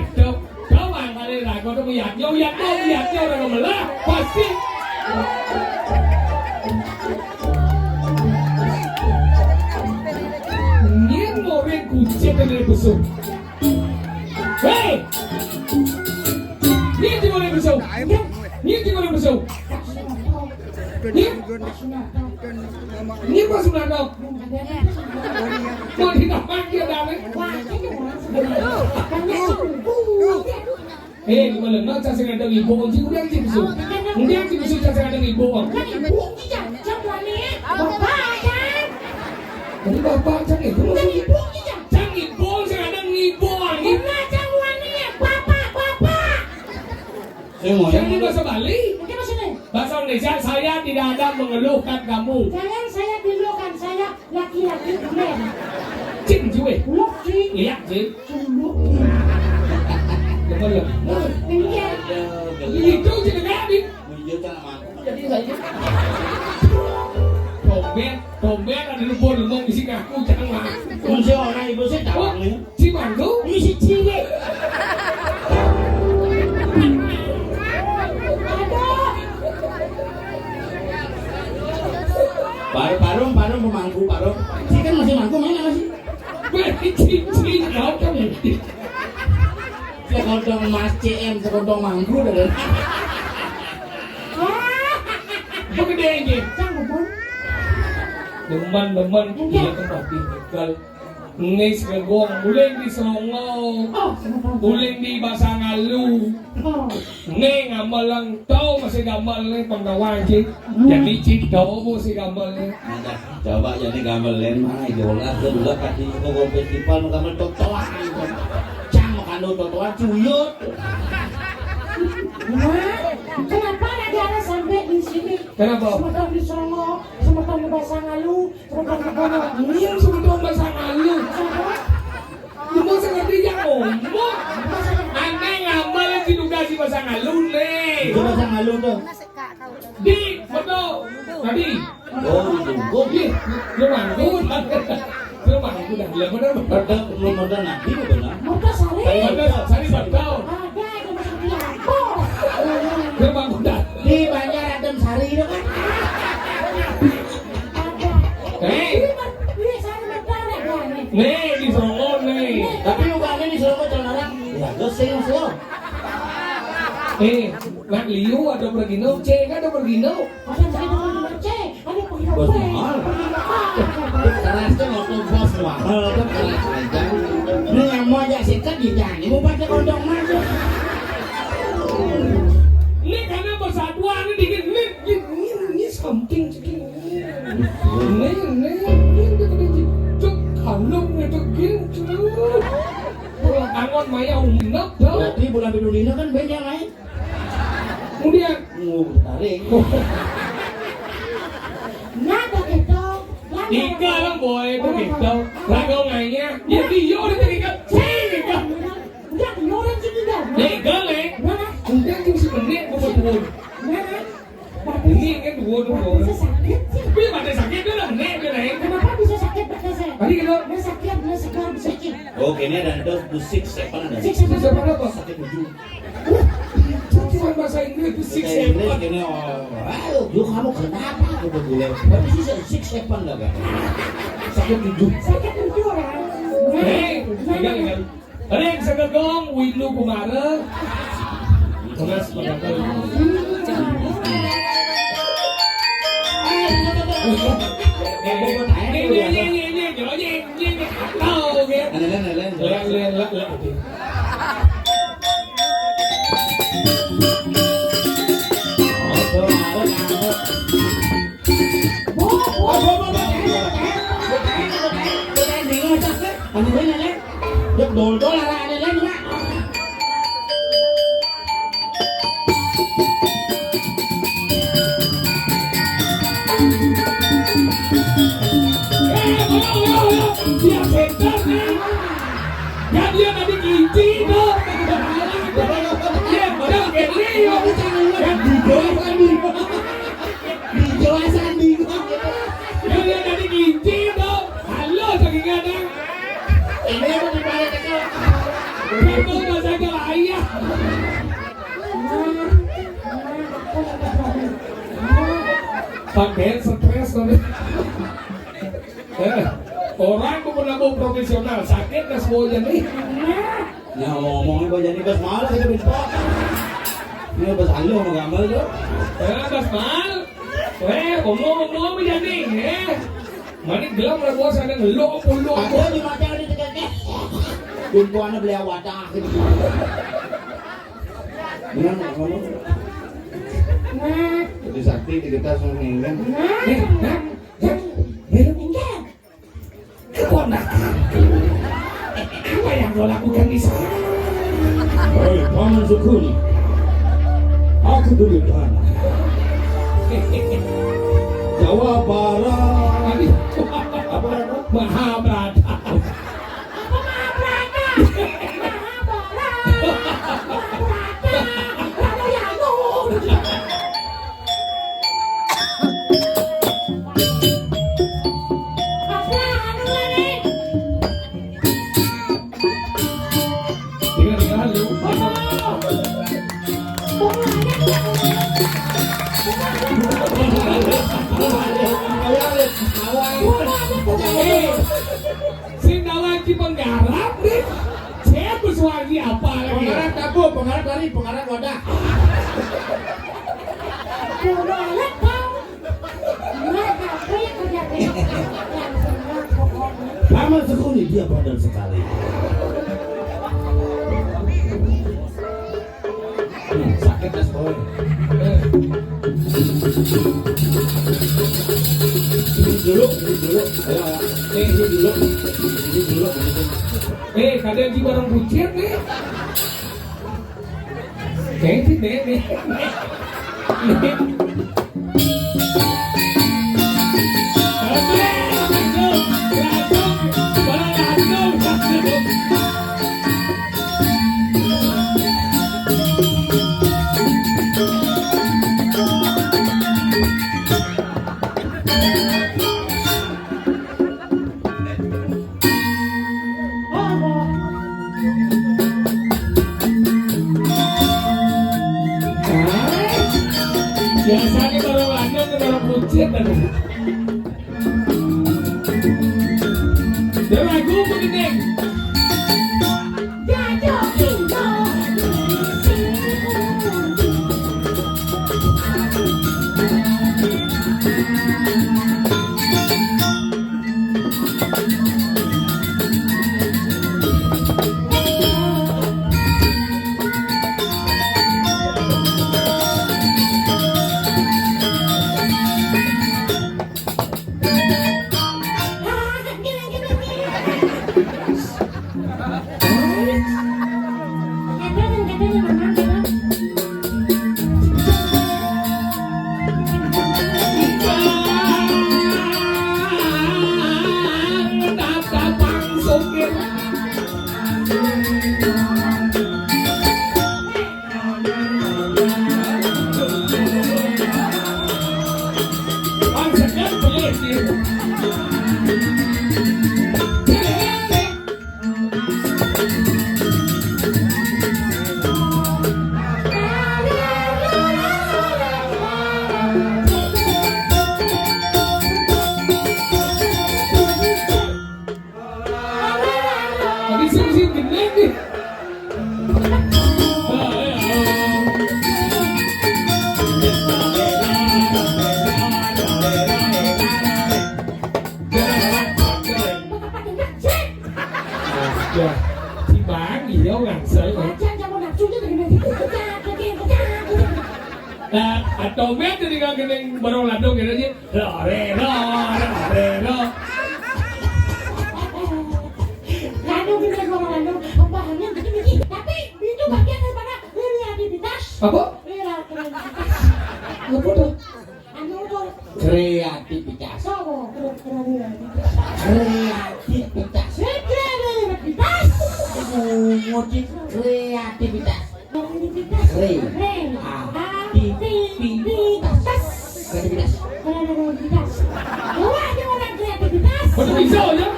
Kau angkane raga to uyatnya, uyatnya, uyatnya ora ngemelah. Pasti. Nyen more kucing kene besok. Hei! Nyen di more besok. Nyen di more besok. Nyen. Nyen pas Sunarto. Mau ditahan dia, Dame. Eh, gimana? Nah, cacing ada ibu, kunci udah cing su. Udah cing su cacing ada ibu. Kan ibu kita, cang wani, bapak, kan? Tadi bapak, cang itu. Kan ibu kita. Cang ibu, cang ada ngibu, ngibu. Nah, cang wani, bapak, bapak. Saya mau. Cang ini bahasa Bali. Mungkin maksudnya. Bahasa Indonesia, saya tidak ada mengeluhkan kamu. Jangan saya geluhkan, saya laki-laki, bener. Cing, cuy. Lok, cing. Iya, cing. Cing, lok. Coba lihat. Iya. Itu cing, kan, Din? Iya, cang mangku. Jadi, saya. Tomben, tomben, ada lu bor, lu mau ngisi ngaku, cang mangku. Kunci orang ibu saya, cang mangku. Cimangku? Misi cilik. Aduh. Paru-paru, paru pemangku, paru. Si kan masih mangku, mana masih? Weh, cincin, kau kan. Sekondong mas C M, sekondong mangku, dah. Begede, Cang, betul. Demen, demen. Iya. Iya, tempat tinggal. Nis gegong, uling di Songo, uling di Basangalu. Nih, gamelan tau masih gamel nih, penggawa, Cik. Jadi, Cik, tau masih gamel nih. Nah, coba jadi gamelan mah, idola tuh dulu kaki itu ke festival, mau gamel totoan. Cang, makan totoan, cuyut. Nah, kenapa negara sampai di sini? Kenapa? Semeton di Songo, semeton di Basangalu, Ini yang sebetulnya bahasa Ngalu. Cuma sengaja ya ngomong. Aneh ngamal si duga si bahasa Ngalu nih. Itu bahasa Ngalu tuh. Di, betul. Tadi. Oh, itu. Di, lu manggut. Lu manggut dah. Lu bener. Betul, lu bener nanti lu bener. Muka sari. Betul, sari betul. Ada, ada masuk di apa? Lu manggut dah. Di Banjar Adem Sari itu kan. Ada. Hei. Nih, di Songo nih. Tapi bukannya di Songo celana. Ya, geseng sih. Eh, nak liu ada bergino, cek ada bergino. Ada bergino, cek ada bergino. Bos mahal. Kerasnya waktu bos mahal kan keras aja. Ini yang mau aja sikat di jani, mau pakai kondom aja. Ini karena persatuan ini dikit, ini, ini, ini something. Maya unek dah. Berarti bulan Februari kan band yang lain. Kemudian. Oh, tarik. Nah, begitu. Tiga orang boy, begitu. Lagu nganya. Ya, dia udah tinggal. Sini, dah. Enggak, dia orang sini, dah. Tiga, Le. Mana? Udah, tuh si Benek, gua mau turun. Mana? Ini kan dua, dua. Bisa sakit sih. Tapi mata sakit dia lah, Nek, dia naik. Kenapa bisa sakit mata saya? Tadi gitu. Dia sakit, dia segar, sakit. Oh, kayaknya ada, ada the six seven ada. Six seven. Six seven apa? Sakit tujuh. Itu cuma bahasa Inggris tuh, six seven. Bahasa Inggris gini, oh, "Well, you, kamu kenapa?" Gitu, gue. Tapi sih six seven dah, kan. Sakit tujuh. Sakit tujuh orang. Hei, pegang, pegang. Ring segegong, Windu Kumara. Terus pegang. Ini, ini, ini, ini, ini, ini, ini, ini, tahu, ya. Ada, ada, ada, ada. Lihat, lihat, lihat, lihat. Dol-dol arane lho, Mak. Eh, ayo, ayo, ayo. Dia setan, nih. Ya, dia tadi kelinci, tuh. Dia udah gede, ya. Ya, dijelasan, nih. Dijelasan, nih. Ya, dia tadi kelinci, tuh. Halo, saking ganteng. Ini apa di mana, Cek? Itu udah saya ayah. Pakai stres, tapi. Eh, orang mau menabung profesional, sakit dah semuanya nih. Ya, ngomongnya banyak nih, Bas, malas kita minta. Ini Bas Alo mau gambar tuh. Eh, Bas Mal. Eh, ngomong-ngomong, Bas Jani, eh. Mana gelam lah, Bos, ada ngelok, puluk. Ada di mata ada tegaknya. Tumpuannya beli wadah gitu. Benar nggak ngomong? Nah. Jadi sakti di kita semua ini kan. Nah. Eh, nah, nah, eh, lu enggak. Keponakan. Apa yang kau lakukan di sana? Hei, Paman Sukuni. Aku dulu tanah. Jawa Barat. Apa, apa? Mahabharata. Apa Mahabharata? Mahabharata. Mahabharata. Lalu ya lu. Sing nawaki penggarap nih. Siapa suaranya apa lagi? Pengarap tabu, pengarap lari, pengarap wadah. Paman Sekuni dia bandel sekali. Hmm, sakit dah sekolah. Duduk dulu, duduk dulu. Ayo, ayo. Eh, duduk dulu. Duduk dulu. Eh, kadang di barang bucin nih. Kayaknya sih nih, nih. Nih. Biasanya kalau lanang, kalau kucit, aduh. Dia lagu begini. Tadi sing sing gendeng nih. Ya, si Bang, iya, Bang, saya. Pacar sama nafsunya dengan pecah, pecah, pecah, pecah. Nah, atau biar jadi nggak gendeng bareng Lado gitu aja. Ro, re, ro, ro, re, ro. Lado gendeng bareng Lado, pahami gitu, gitu. Tapi itu bagian daripada kreativitas. Apa? Kreativitas. Apa tuh? Anu tuh. Kreativitas. Apa? Kreativitas. Kreativitas. Kreativitas. Aduh, ngucit kreativitas. Kreativitas. Re. Re. A. Aktivitas. Kreativitas. Kreativitas. Wah, ini orang kreativitas. Betul bisa aja.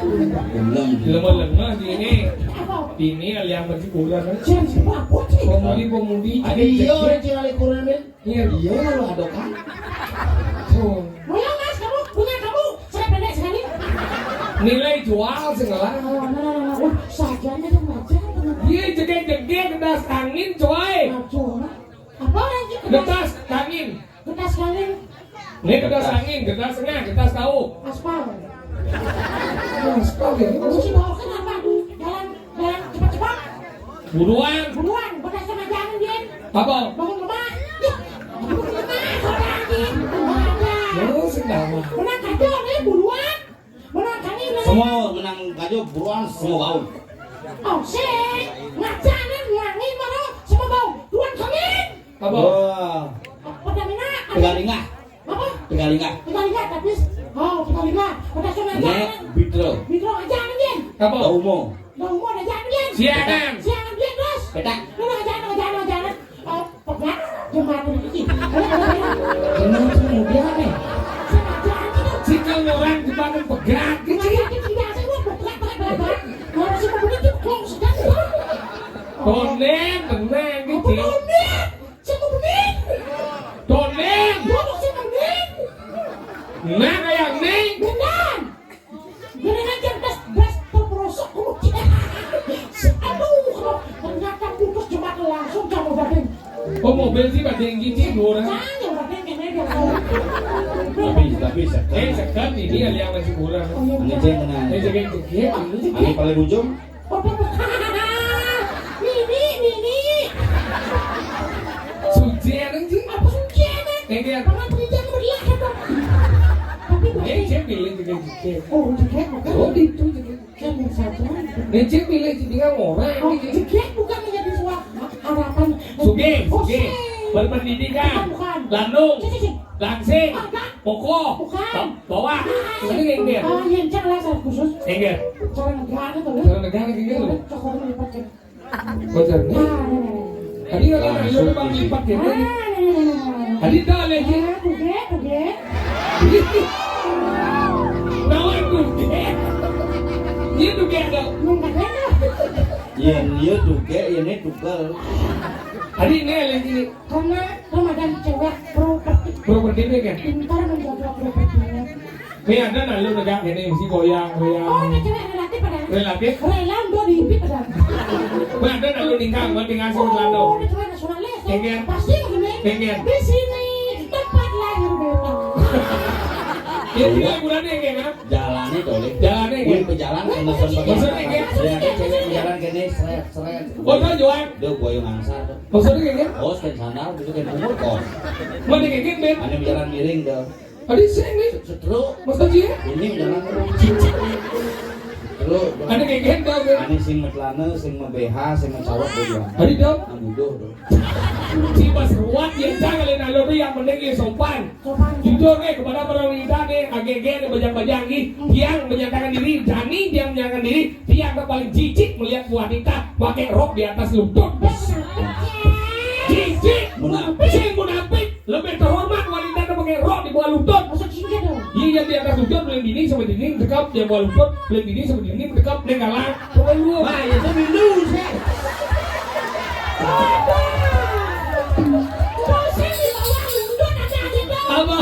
Belum. Lemah-lemah di ini. Apa? Ini aliang masih kurang, kan? Siapa? Apa sih? Pemudi-pemudi. Ada iya, orang cina kurang, kan? Iya, iya, lu ada kan? Tuh. Ayo, Mas, kamu punya kamu saya pendek sekali. Nilai jual segala. Oh, nah, nah, nah, nah. Wah, sajanya dong, aja. Iya, jegek-jegek, getas angin, coy. Nah, coba. Apa lagi? Getas angin. Getas angin. Ini getas angin, getas tengah, getas tahu. Aspal. Aspal ya. Terus dibawa kenapa? Jalan, jalan cepat-cepat. Buruan. Buruan, bekas sama jalan, Din. Apa? Bangun rumah. Yuk. Bangun rumah, saudara, Din. Ada. Terus kenapa? Menang kaco nih, buruan. Menang kami, menang. Semua menang kaco, buruan, semua baun. Oh, sih. Ngacanin, ngangin, baru semua baun. Buruan kami. Apa? Wah. Pertamina. Tegalingah. Apa? Tegalingah. Tegalingah, tapi, oh, Tegalingah. Udah sama. Nek, jalan. Bitro. Bitro aja, Din. Apa? Daumo. Daumo aja, Din. Siangan. Siangan, Din, terus. Petak. Lu aja, aja, aja. Oh, pegat. Jembatan ini. Bener, kemudian nih. Sama aja, Din. Si kalau orang jembatan pegat, gitu. Nah, ya, Din, tidak, saya mau pegat, pegat, pegat, pegat. Orang sih mau begitu, kok sedang. Tonden, tenang, apa gitu. Tonden? Siapa bening? Tonden. Duduk siapa bening? Nah, kayak nih. Beneran. Beneran aja tes, tes terperosok. Aduh, ternyata putus jembatan langsung sama badan. Oh, mobil sih pada yang gini, orang. Saya badan kayaknya udah tahu. Tapi, tapi sekarang. Eh, sekarang ini ada yang masih kurang. Oh, iya, ini betul. Saya menang. Eh, saya kayak gitu, ya, ini. Ini paling ujung. Nini, Nini. Suci anak sih. Apa suci anak? Enggak. Pernah beli jam beli apa? Tapi eh, dia pilih juga juga. Oh, juga bukan. Oh, itu juga. Kan yang satu. Dia pilih jadi orang. Oh, juga bukan menjadi suami. Harapan. Suge, oh, suge. Berpendidikan. Bukan, bukan. Landung. Sini, sini. Langsing. Bukan. Pokok. Bukan. Bawah. Nah, ini yang dia. Oh, yang jelas khusus. Enggak. Cara negara tuh. Cara negara gitu. Cokok lipat. Bocor nih. Tadi orang langsung lu bang lipat ya. Tadi dah lagi. Tuge, tuge. Nawan tuge. Iya tuge ada. Iya, iya tuge, iya ini tukel. Tadi ini lagi. Karena Ramadan cewek properti. Properti ini kan? Pintar menjaga propertinya. Ini ada nah lu negak ini mesti goyang goyang. Oh, ini cewek relatif ada. Relatif? Rela udah dihimpit ada. Ini ada nah lu ningkang buat tinggal sama Lando. Oh, ini cewek nasionalis. Pengen. Pasti begini. Pengen. Di sini tempat lahir beta. Ya, ini liburannya kayak kan? Jalannya toleh. Jalannya kayak. Wih, pejalan kena sempat. Maksudnya kayak? Ya, dia cewek pejalan kene seret seret. Oh, tuh Joan. Dia boyong angsa tuh. Maksudnya kayak kan? Bos kan sandal gitu kan umur kos. Mana kayak kan, Ben? Ada pejalan miring tuh. Tadi sih ini. Setruk. Maksudnya? Ini jalan terus. Terus. Ada kayak gendong, ya? Ada sing metlana, sing me-B H, sing mecawat, dia bilang. Tadi dong. Nang buduh, tuh. Cibas ruat ya, jangan lain alo tu yang penting ya sopan. Sopan. Jujur nih kepada para wanita nih, agak-agak nih bajang-bajang nih. Tiang menyatakan diri, jani tiang menyatakan diri, tiang paling jijik melihat wanita pakai rok di atas lutut. Jijik, munafik, sing munafik. Lebih terhormat wanita tu pakai rok di bawah lutut. Maksud sini dong. Iya, yang di atas lutut, paling dini sama dini, dekap, yang bawah lutut, paling dini sama dini, dekap, dia galak. Wah, itu minum sih. Apa?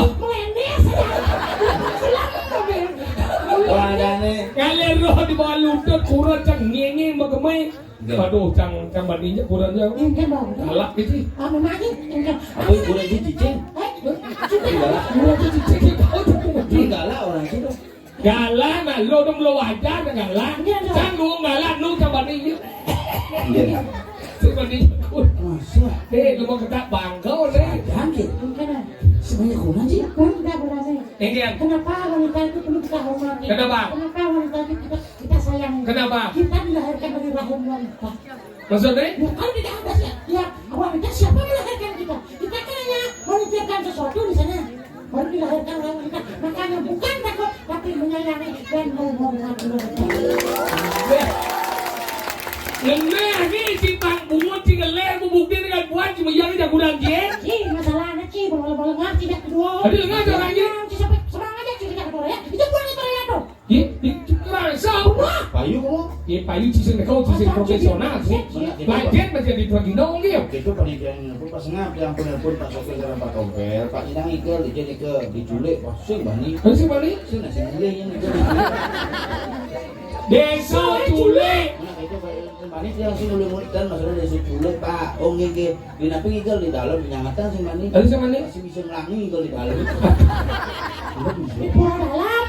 Wah, ada nih. Ngalir roh di bawah lutut, kurang cang nyenye, magemai. Enggak. Aduh, cang, cang bandingnya kurangnya. Enggak, Bang. Galak gitu. Apa lagi? Enggak. Apa kurang gitu, Cing? Eh, sudah. Enggak. Kurang gitu, Cing. Enggak lah orang itu. Galak, nah, lo dong lo wajar, galak. Iya, iya. Kan lu galak, lu coba nih. Iya. Coba nih. Masa? Eh, lu mau ketak bangkau, deh. Jangan, Cing. Enggak, nah. Sebanyak kurang, Cing. Kurang, enggak, kurang, sih. Eh, iya. Kenapa wanita itu perlu kita hormati? Kenapa? Kenapa wanita itu kita, kita sayangi? Kenapa? Kita dilahirkan dari rahim wanita. Maksudnya? Ya, kalau tidak ada sih, ya, wanita siapa melahirkan kita? Kita kan hanya menitipkan sesuatu di sana. Baru dilahirkan oleh wanita. Makanya bukan takut, tapi menyayangi dan menghormati wanita. Lemah ni si Bang Bungut, si ngeler, bu bukti dengan buat, si meyang, si jaguran, si, eh? Ih, masalahnya, Ci, boleh-boleh ngerti, dah kedua. Ada dengar suaranya? Ci, sampai serang aja, Ci, kita kedua, ya. Itu bukan itu, ya, tuh. Ye, di, kerasa. Payu kok. Ye, payu cisir kau, cisir profesional sih. Lajen menjadi pergino gitu. Itu panitia yang apa, pas ngap yang pun pun Pak Sopir sama Pak Tompel, Pak Inang ikel, ikel, ikel, diculik, wah, sing bani. Terus sing bani? Sing nasi milih yang ikel diculik. Desa culik. Nah, itu Pak, sing bani yang sing mulai murid kan masalah desa culik, Pak. Oh, nggih, nggih. Di napi ikel di dalam, nyangatan sing bani. Terus sing bani? Masih bisa ngelangi ikel di dalam. Enggak bisa. Di pulau dalam.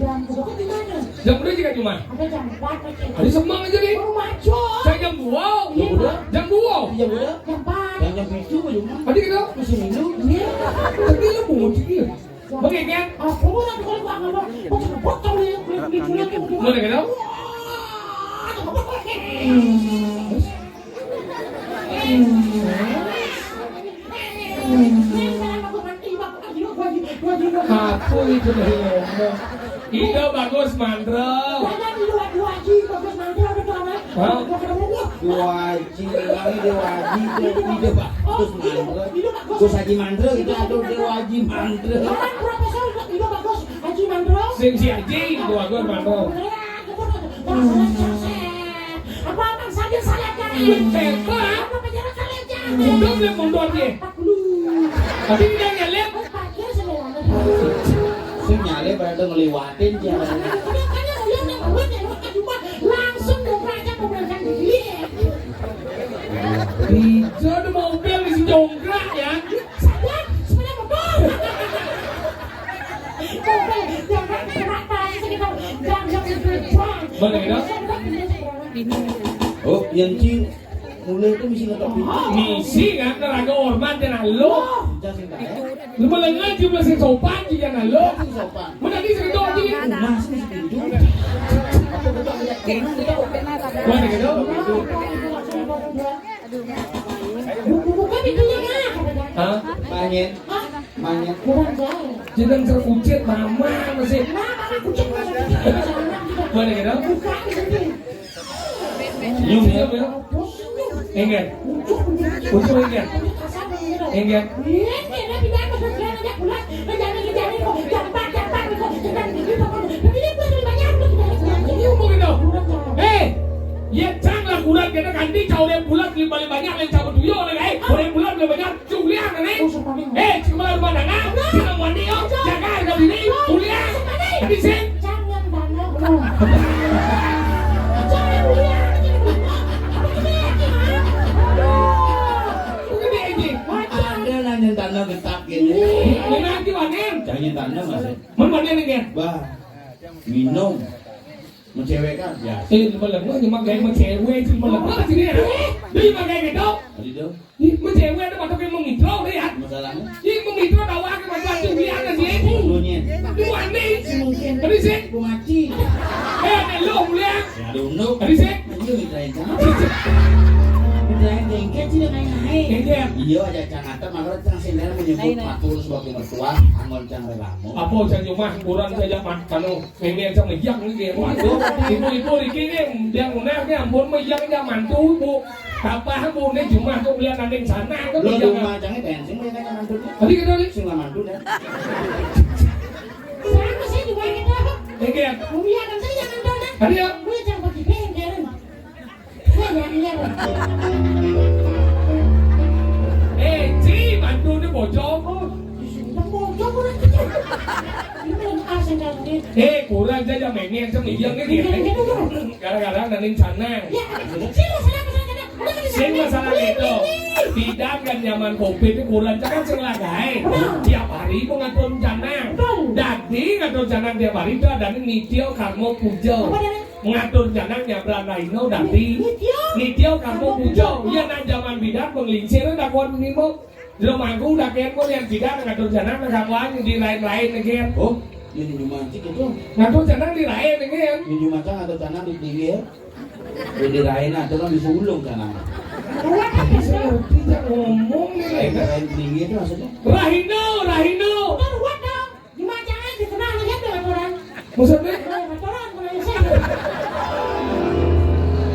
Jam berapa di mana? Jam berapa juga cuma? Ada jam empat aja. Ada semang aja nih. Baru maju. Saya jam dua. Iya, Pak. Jam dua. Jam berapa? Jam empat. Yang jam tujuh aja, Mas. Tadi kita masih minum. Iya. Tadi lu bungut sih dia. Oke, kan? Aku mau nanti kalau gua nggak mau, gua cepet kalau dia kulit kulit kulit tuh. Mana kita? Wah, ada apa? Aku itu dari ngomong. Ida bagus mandro. Hah? Dua Haji, lagi Dewa Haji, Ida bagus mandro. Gus Haji Mandro itu, aduh, Dewa Haji Mandro. Sing si Haji, Dewa Haji Mandro. Apa-apa sambil saya cari. Tembak. Apa penjara kalian cari? Mundur dia, mundur dia. Tapi dia nyelip. Parkir sebenarnya. Sing nyalip pada ngeliwatin dia. Makanya udah nang buat ya, lu kan cuma langsung dongkrak aja, memberanikan diri. Itu ada mobil di si dongkrak ya. Saya sepeda motor. Mobil, jangan pernah tanya sekitar jam-jam itu, Bang. Mana kita? Oh, yang Cing mulai itu mesti ngetok pintu. Misi kan, neraga hormat dan alo. Jangan sing tahu. Lu melengah jumlah sing sopan juga nalo. Sing sopan. Mana di sing sopan? Mas, mesti pintu. Apa betul? Mana gitu? Buka pintunya, Mak. Hah? Manyet. Hah? Manyet. Kurang jauh. Jeneng terkucit mama masih. Nah, mama kucit masih. Mana gitu? Buka pintu. Senyum ya. Senyum ya. Enggak. Ucuk enggak. Enggak. Ini dia pindah ke bagian aja pulang. Menjadi menjadi kok. Jampat jampat kok. Jangan gitu kok. Ini pun banyak. Senyum begitu. Eh, ya cang lah kurang kita ganti cau dia pulang beli balik banyak yang cabut tuyul lagi. Eh, boleh pulang beli banyak. Culiang ni. Eh, cuma rumah dana. Cuma mandi yo. Jaga harga diri. Culiang. Tadi sih. Jangan dana. Jangan Culiang. Bukan dia ini. Ada nanya tanah getap gini. Ini nanti wanen. Jangan tanah masih. Mun wanen ni kan. Bah. Minum. Mencewek kan? Ya. Eh, malah gua cuma kayak mencewek sih, malah gua sini ya. Dia cuma kayak gitu. Tadi tu. Ih, mencewek ada patok yang mengintro deh ya. Masalahnya? Ih, mengintro tahu aku macam-macam dia ada sih. Dunia. Itu aneh. Mungkin. Tadi sih. Aku mati. Eh, ada lo mulia. Ya, ada unduk. Tadi sih. Itu minta itu. Minta yang jengket sih, dia main naik. Iya, aja cang atep, mangkana cang sindang menyebut matur sebagai mertua, anggon cang reramo. Apa cang jumah kurang saja man-, anu, mémé cang mejang iki. Waduh, ibu-ibu iki nih, dia ngunah nih, ampun, mejang dia mantu, Bu. Kapah, Bu, nih jumah tuh belian nanding sana, kan. Lo mejang. Jumah cangé bensin, mejang mantu. Tadi kita nih. Sing mantu dah. Sama saya juga gitu. Iya. Iya, kan saya jangan tahu dah. Tadi ya. Gue jangan pakai bengkel. Eh, Ci, mantu ni bojong. Bojong kurang kecil. Ini belum asing kan, Ci? Eh, kurang saja mémé, cang iya, iya, iya. Gara-gara nanding sana. Ya, Ci, masalah, masalah, masalah. Udah, udah, sing udah, masalah udah, itu. Udah, udah. Bidan kan zaman covid ini kurang, kan sing lagaé. Betul. Tiap hari mau ngatur canang. Betul. Dadi ngatur canang tiap hari itu ada nih nitya karma puja. Apa dia? Ngatur canang nyabran rahina dadi. Nitya. Nitya karma puja. Iya, nang jaman bidan penglingsir dah kuat nimo. Jero mangku dah kén kok yang bidan ngatur canang nang kawan di lain-lain lagi kan. Oh, ini cuma cik itu. Ngatur canang di lain lagi kan. Ini cuma cang ngatur canang di pinggir. Di lain atau kan bisa ulung canang. Tapi saya ngerti cak ngomong nih. Lain, lain pinggir itu maksudnya. Rahina, rahina. Bukan kuat dong. Gimana caranya dikenal aja tuh aturan? Maksudnya? Aturan, kalau saya.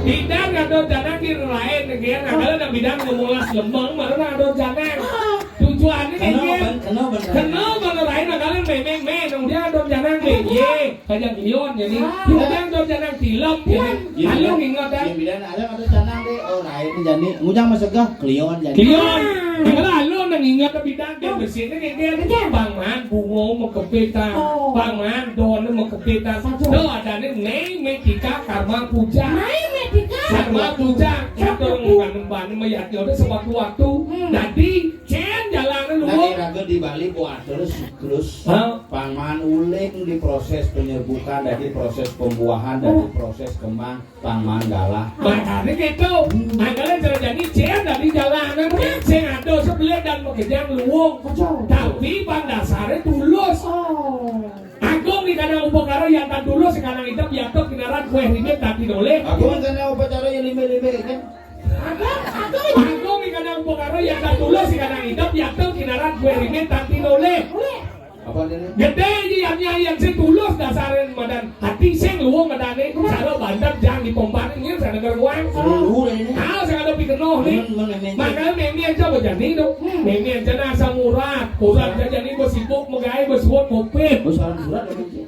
Bidan ngatur canang di lain, ya, nah, kalau ada bidan ngomong las lembang, mana ada canang. Ah. Tujuannya kayak kenal, gitu. Kan? Kenal, kan? Kenal, mana lain, nah, kalau mémé, mémé, nang dia ada canang, mémé. Iya. Kajang Leon, jadi. Ah. Kajang Leon, jangan tilem, jadi. Iya. Halo, ingat, kan? Iya, bidan ada, ada canang deh. Oh, lain jadi. Ngujang masegah, Leon jadi. Leon. Ah. Kalau halo, nang ingat, bidan, dia bersihnya kayak dia. Betul. Bang Man, bungo, mau kepitan. Oh. Bang Man, don, mau kepitan. Satu. Tuh, ada nih, Nei Metika, Karma Puja. Nei Metika. Karma Puja. Satu. Satu. Bukan, bukan, mayatnya udah sewaktu-waktu. Hmm. Jadi, cén, jalan lu. Nah, raga di Bali, buat terus, terus. Hah? Pang maan uling di proses penyerbukan, dadi proses pembuahan, dadi proses kembang, pang maan galah. Makané kéto. Hmm. Makané cara jani cén dadi jalanan, sing ada sebelé dan makejang luwung. Betul. Tapi pang dasaré tulus. Oh. Agung di kanang upakara yang tan tulus, di kanang idep, yatep, kinaran, kuéh, rimit, dadi nolih. Agung di kanang upakara yang limé-limé, kan? Agung, agung. Agung di kanang upakara yang tan tulus, di kanang idep, yatep, kinaran, kuéh, rimit, dadi nolih. Nolih. Apa nih? Gedé aja yang, yang, yang sing tulus dasaré madan ati sing luwung madané, cara bantet jang dipompanin, ini sana geruang. Seluruh ini. Ah, saya ada pikenoh nih. Men, men, men, men. Makanya mémé aja bejani tuh. Hmm. Mémé aja nah asam urat. Urat aja nih bersibuk, megai, bersuat, covid. Oh, salah surat apa sih?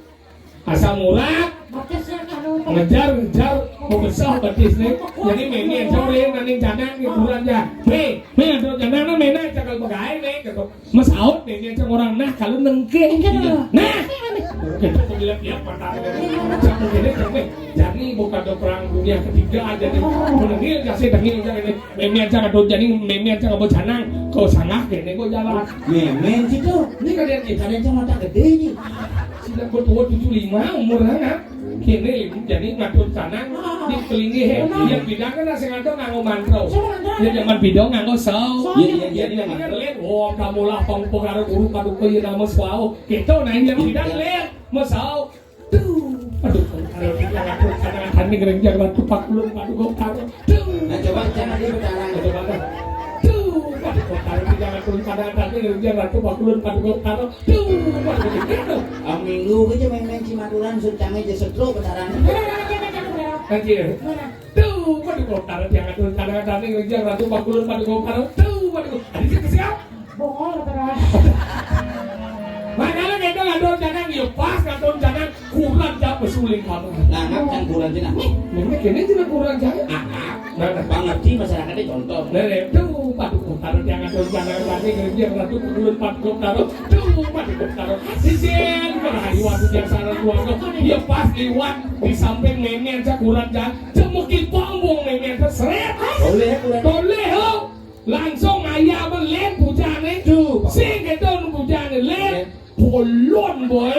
Asam urat. Batasnya kalau ngejar, ngejar, mau besar batis nih. Jadi mémé aja boleh nanding canang di kurang aja. Hei, mé ada canang nah mémé aja kalau megai nih, gitu. Masaut nih, dia cang orang, nah, kalau nengke. Nengke dulu. Nah. Kita mau lihat dia patah. Cang mau lihat, cang, weh. Jani bukan ada perang dunia ketiga aja nih. Menengil, kasih tengil, cang, ini. Mémé aja ada jani, mémé aja nggak canang. Kau sangat, ini gua jalan. Mémé situ. Ini kalian kita ada cang mata gedé nih. Sudah bertua tujuh lima umur, nah. Kéné, jadi ngatur canang di kelinggih, ya. Benar. Yang bidan kan sing ada nganggo mantra. Sing mantra. Ya, zaman bidan nganggo sau. Sau. Iya, iya, iya, iya. Jadi kan lén, "Om Tamolah Pang Pekara Guru Paduka Ye Nama Swaha." Gitu, nah, yang bidan lén, mesau. Tuh, aduh, kalau kita ngatur canang, tanding renjang Ratu Pakulun Paduka Utara. Nah, coba cang aja betarang. Coba dah. Tuh, Paduka Utara, kita ngatur canang, tanding renjang Ratu Pakulun Paduka Utara. Tuh, waduh, gitu. Ah, minggu aja main-main cimaturan, sun cangé aja setro betarang. Mana, mana, mana, mana, mana? Anjir. Mana? Tuh, waduh, kalau taruh tiang atur, kadang-kadang nih, ngejar Ratu Pakulun, waduh, kalau taruh. Tuh, waduh, ada sih siap. Bongol, betarang. Makanya kita ngatur canang, ya pas ngatur canang, kurang jam besuling kamu. Nah, ngatur canang kurang cina. Ini kayaknya cina kurang canang. Anak. Nah, nah. Pangerti masyarakatnya contoh. Nah, nah, tuh, waduh, kalau taruh tiang atur canang tadi, ngejar Ratu Pakulun, waduh, kalau taruh. Tuh, waduh, kalau taruh. Sisin, merayu, waduh, biasa anak keluarga. Ya pas liwat di samping mémé aja kurang canang. Cemuk kipong buang mémé aja seret. Boleh, kurang. Boleh, ho. Langsung ayam lén pujané. Tuh. Sing kéto pujané lén. Lén. Bolon, boy.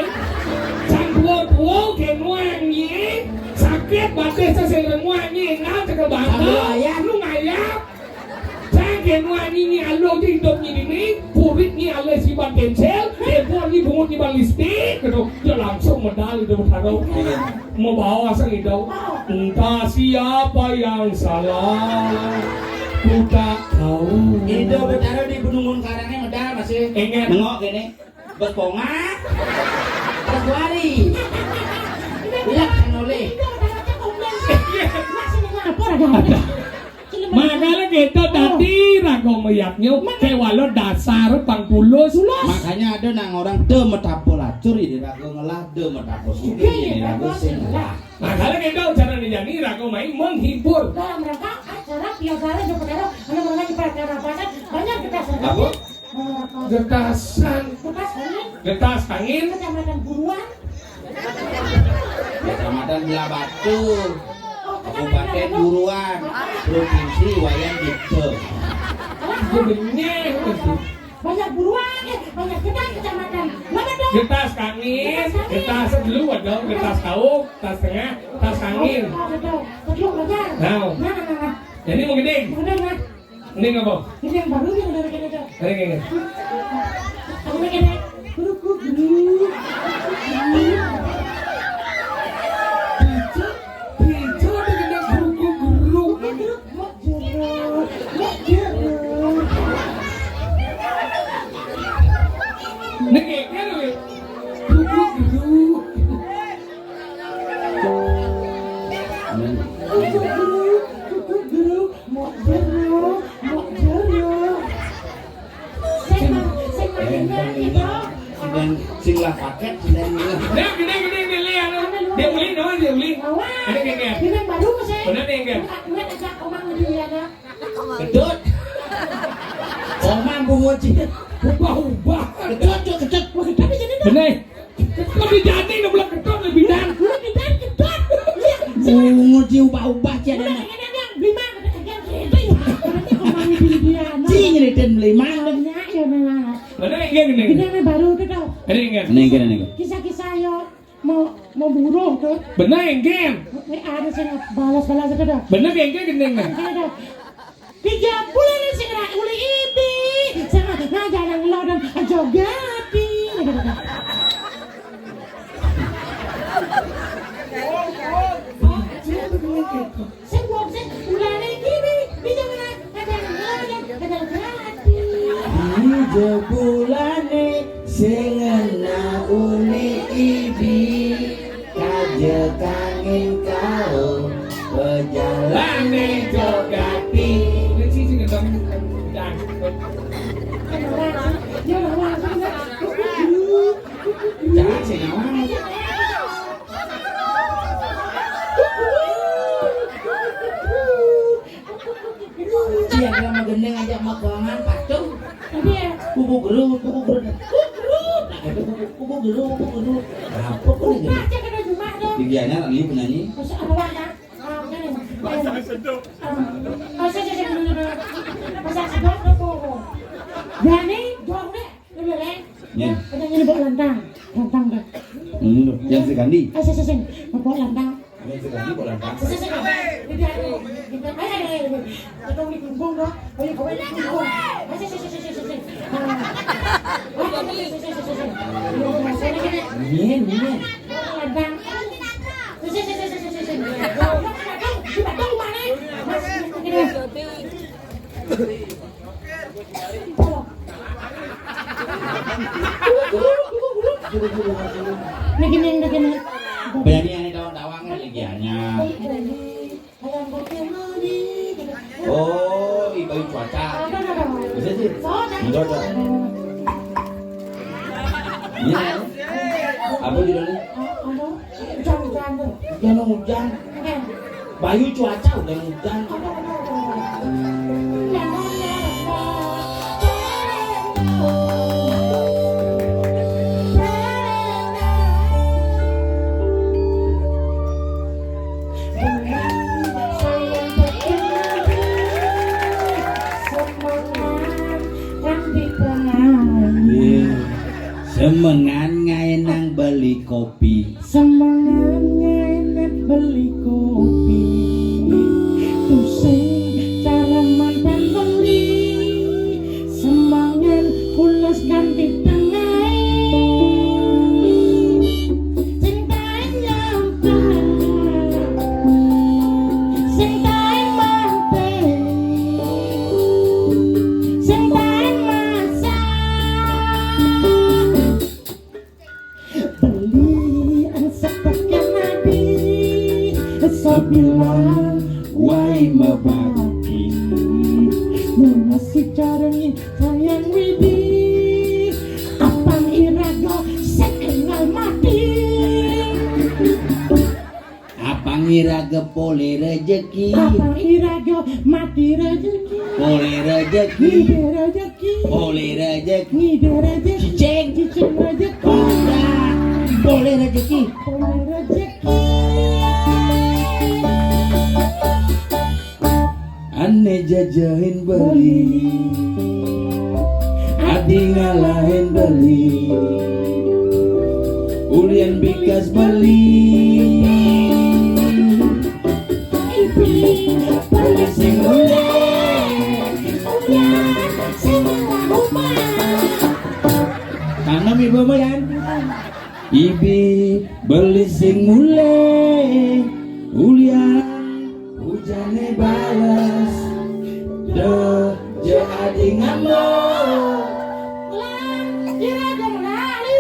Cang tua-tua, kénuang, yé. Sakit batis, sing renguang, yé. Nah, cekel bangka. Sambil ayam. Lu ngayap. Cang kénuang, yé, alo, yé, hidup, yé, ini. Purit, yé, alo, si ban pensil. Dempor, yé, bungut, yé, ban lipstik. Gitu. Ya, langsung medal, itu, taruh. Iya. Mau bawa sang itu. Entah siapa yang salah. Ku tak tahu. Indo Betara di Gunung Karangnya medal masih. Ingat. Nengok gini. Bos ponga. Bos wari. Iya, kan oleh. Apa ora ada? Makanya kita tadi raga mayatnya kewala dasar pangkulus. Makanya ada nang orang de metapol acur ini raga ngelah, de metapol sugih ini raga sing ngelah. Makanya kita cara dijani raga main menghibur. Dalam rangka acara Piagara Joko Taro, ada mengenai Piagara Pasar, banyak kita sertai. Apa? Getasan. Getas angin. Getas angin. Kecamatan Buruan. Kecamatan Blahbatuh. Oh, Kecamatan Kabupaten Blahbatuh. Buruan. Provinsi Wayan Dikte. Alah, Sebenarnya. Banyak buruan, eh, banyak getas kecamatan. Blahbatuh. Getas angin, getas angin. Getas dulu, ada getas tauk, getas tengah, getas angin. Oh, betul. Betul, betul. Nah. Nah, nah, nah, nah. Jadi mau gedeng. Mau gedeng, nah. Ini ngapa? Ini yang baru yang udah bikin itu. Ini gini. Aku bikin ini. Guru, guru, guru. Bicu, bicu ada kena guru, guru. Guru, guru, guru. Ini kayak gini. Guru, guru. Guru, guru, guru. Mau jero, mau jero. Sing, sing, eh, sing, sing lah paket, sing. Dia gede, gede, gede, lihat. Dia beli, no, dia beli. Ada gede. Ini baru, saya. Benar nih, gede. Bukan, bukan, ajak omang dulu ya, nak. Gedut. Omang bungo cina. Ubah-ubah. Gedut, gedut. Wah, gedut di sini, nak. Benar. Lebih jadi, udah bilang gedut, lebih dan. Lebih dan gedut. Iya. Bungo diubah-ubah, cina. Udah, nak. Ini, ini, ini, beli mah, gedut, gedut, gedut, ya. Nanti omang di dia, nak. Cing, ini dan beli mah. Banyak, ya, memang. Benar, enggak, gini. Ini, ini baru tuh, tuh. Ini, enggak. Ini, enggak, ini, enggak. Kisah-kisah, yo. Mau, mau buruh tuh. Bener, Enggen. Eh, ada sing balas-balas itu dah. Bener, Enggen, gendeng, nah. Ada dah. Tiga bulan sing ra uli ibi. Sama, nah, jangan ngelodong, jogati. Sing wong sing ulane kiri, bisa ngene, kadang ngelayang, kadang gratis. Di jebulane sing ngena uli ibi, kaje kangin kau, pejalane jogati. Ini sih sing ngedang. Dia orang langsung, dia. Jangan sih, ngawang. Cia dia mau gendeng aja mau keuangan patung. Iya. Kuku gerut, kuku gerut. Kuku gerut. Nah, itu kuku, kuku gerut, kuku gerut. Apa kok ini? Baca kena Jumat dong. Digianya anak ini penyanyi. Masa apa warna? Ah, ini. Ah, saya, saya, saya, dulu, dulu. Masa sedap tuh. Berani, dong, deh. Dulu, Leng. Iya. Ada yang ini bawa lantang. Lantang, deh. Ini loh, yang Sri Kandi. Ah, saya, saya, saya. Bawa lantang. Ini sudah di bulan Sing, sing, sing. Ini ada, ini ada, ini ada. Kita di Klungkung, dong. Ayo, kau di Klungkung. Ayo, sing, sing, sing. Nah. Ayo, sing, sing, sing, sing. Ini, ini. Ada. Sing, sing, sing, sing, sing, sing. Di Batam mana? Mas, ini. Niki ning, niki ning. Berani ane tawang-tawang lagi hanya. Oh, ibu cuaca. Bisa sih. Enggak ada. Iya. Apa judulnya? Hujan-hujan tuh. Hujan, hujan. Bayu cuaca udah hujan. Semengan ngaenang beli kopi. Semengan ngaenang beli kopi. Tusing cara mantan beli. Semengan pulas ganti tengai. Sing taen nyampe. Sing taen mante. Sabila wae mabakti, mun masih carengin sayang widi. Apang iraga sakengal mati. Apang iraga polih rejeki. Apang iraga mati rejeki. Polih rejeki. Ngidih rejeki. Polih rejeki. Ngidih rejeki. Cicing. Cicing rejeki. Polih rejeki. Polih rejeki. Ane jajahin beli, adi ngalahin beli, ulian bikas beli. Ibi, beli sing ulian, ulian sing rumah. Tanam ibu mayan. Ibi beli sing mulai ulian hujane bales. Deh, je adi ngambek. Lah, kira aja menari.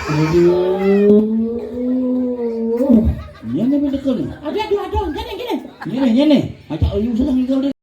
Aduh. Nyene mendekon. Aduh, aduh, aduh. Gini, gini. Nyene, nyene. Acak uyu sudah ngikal deh.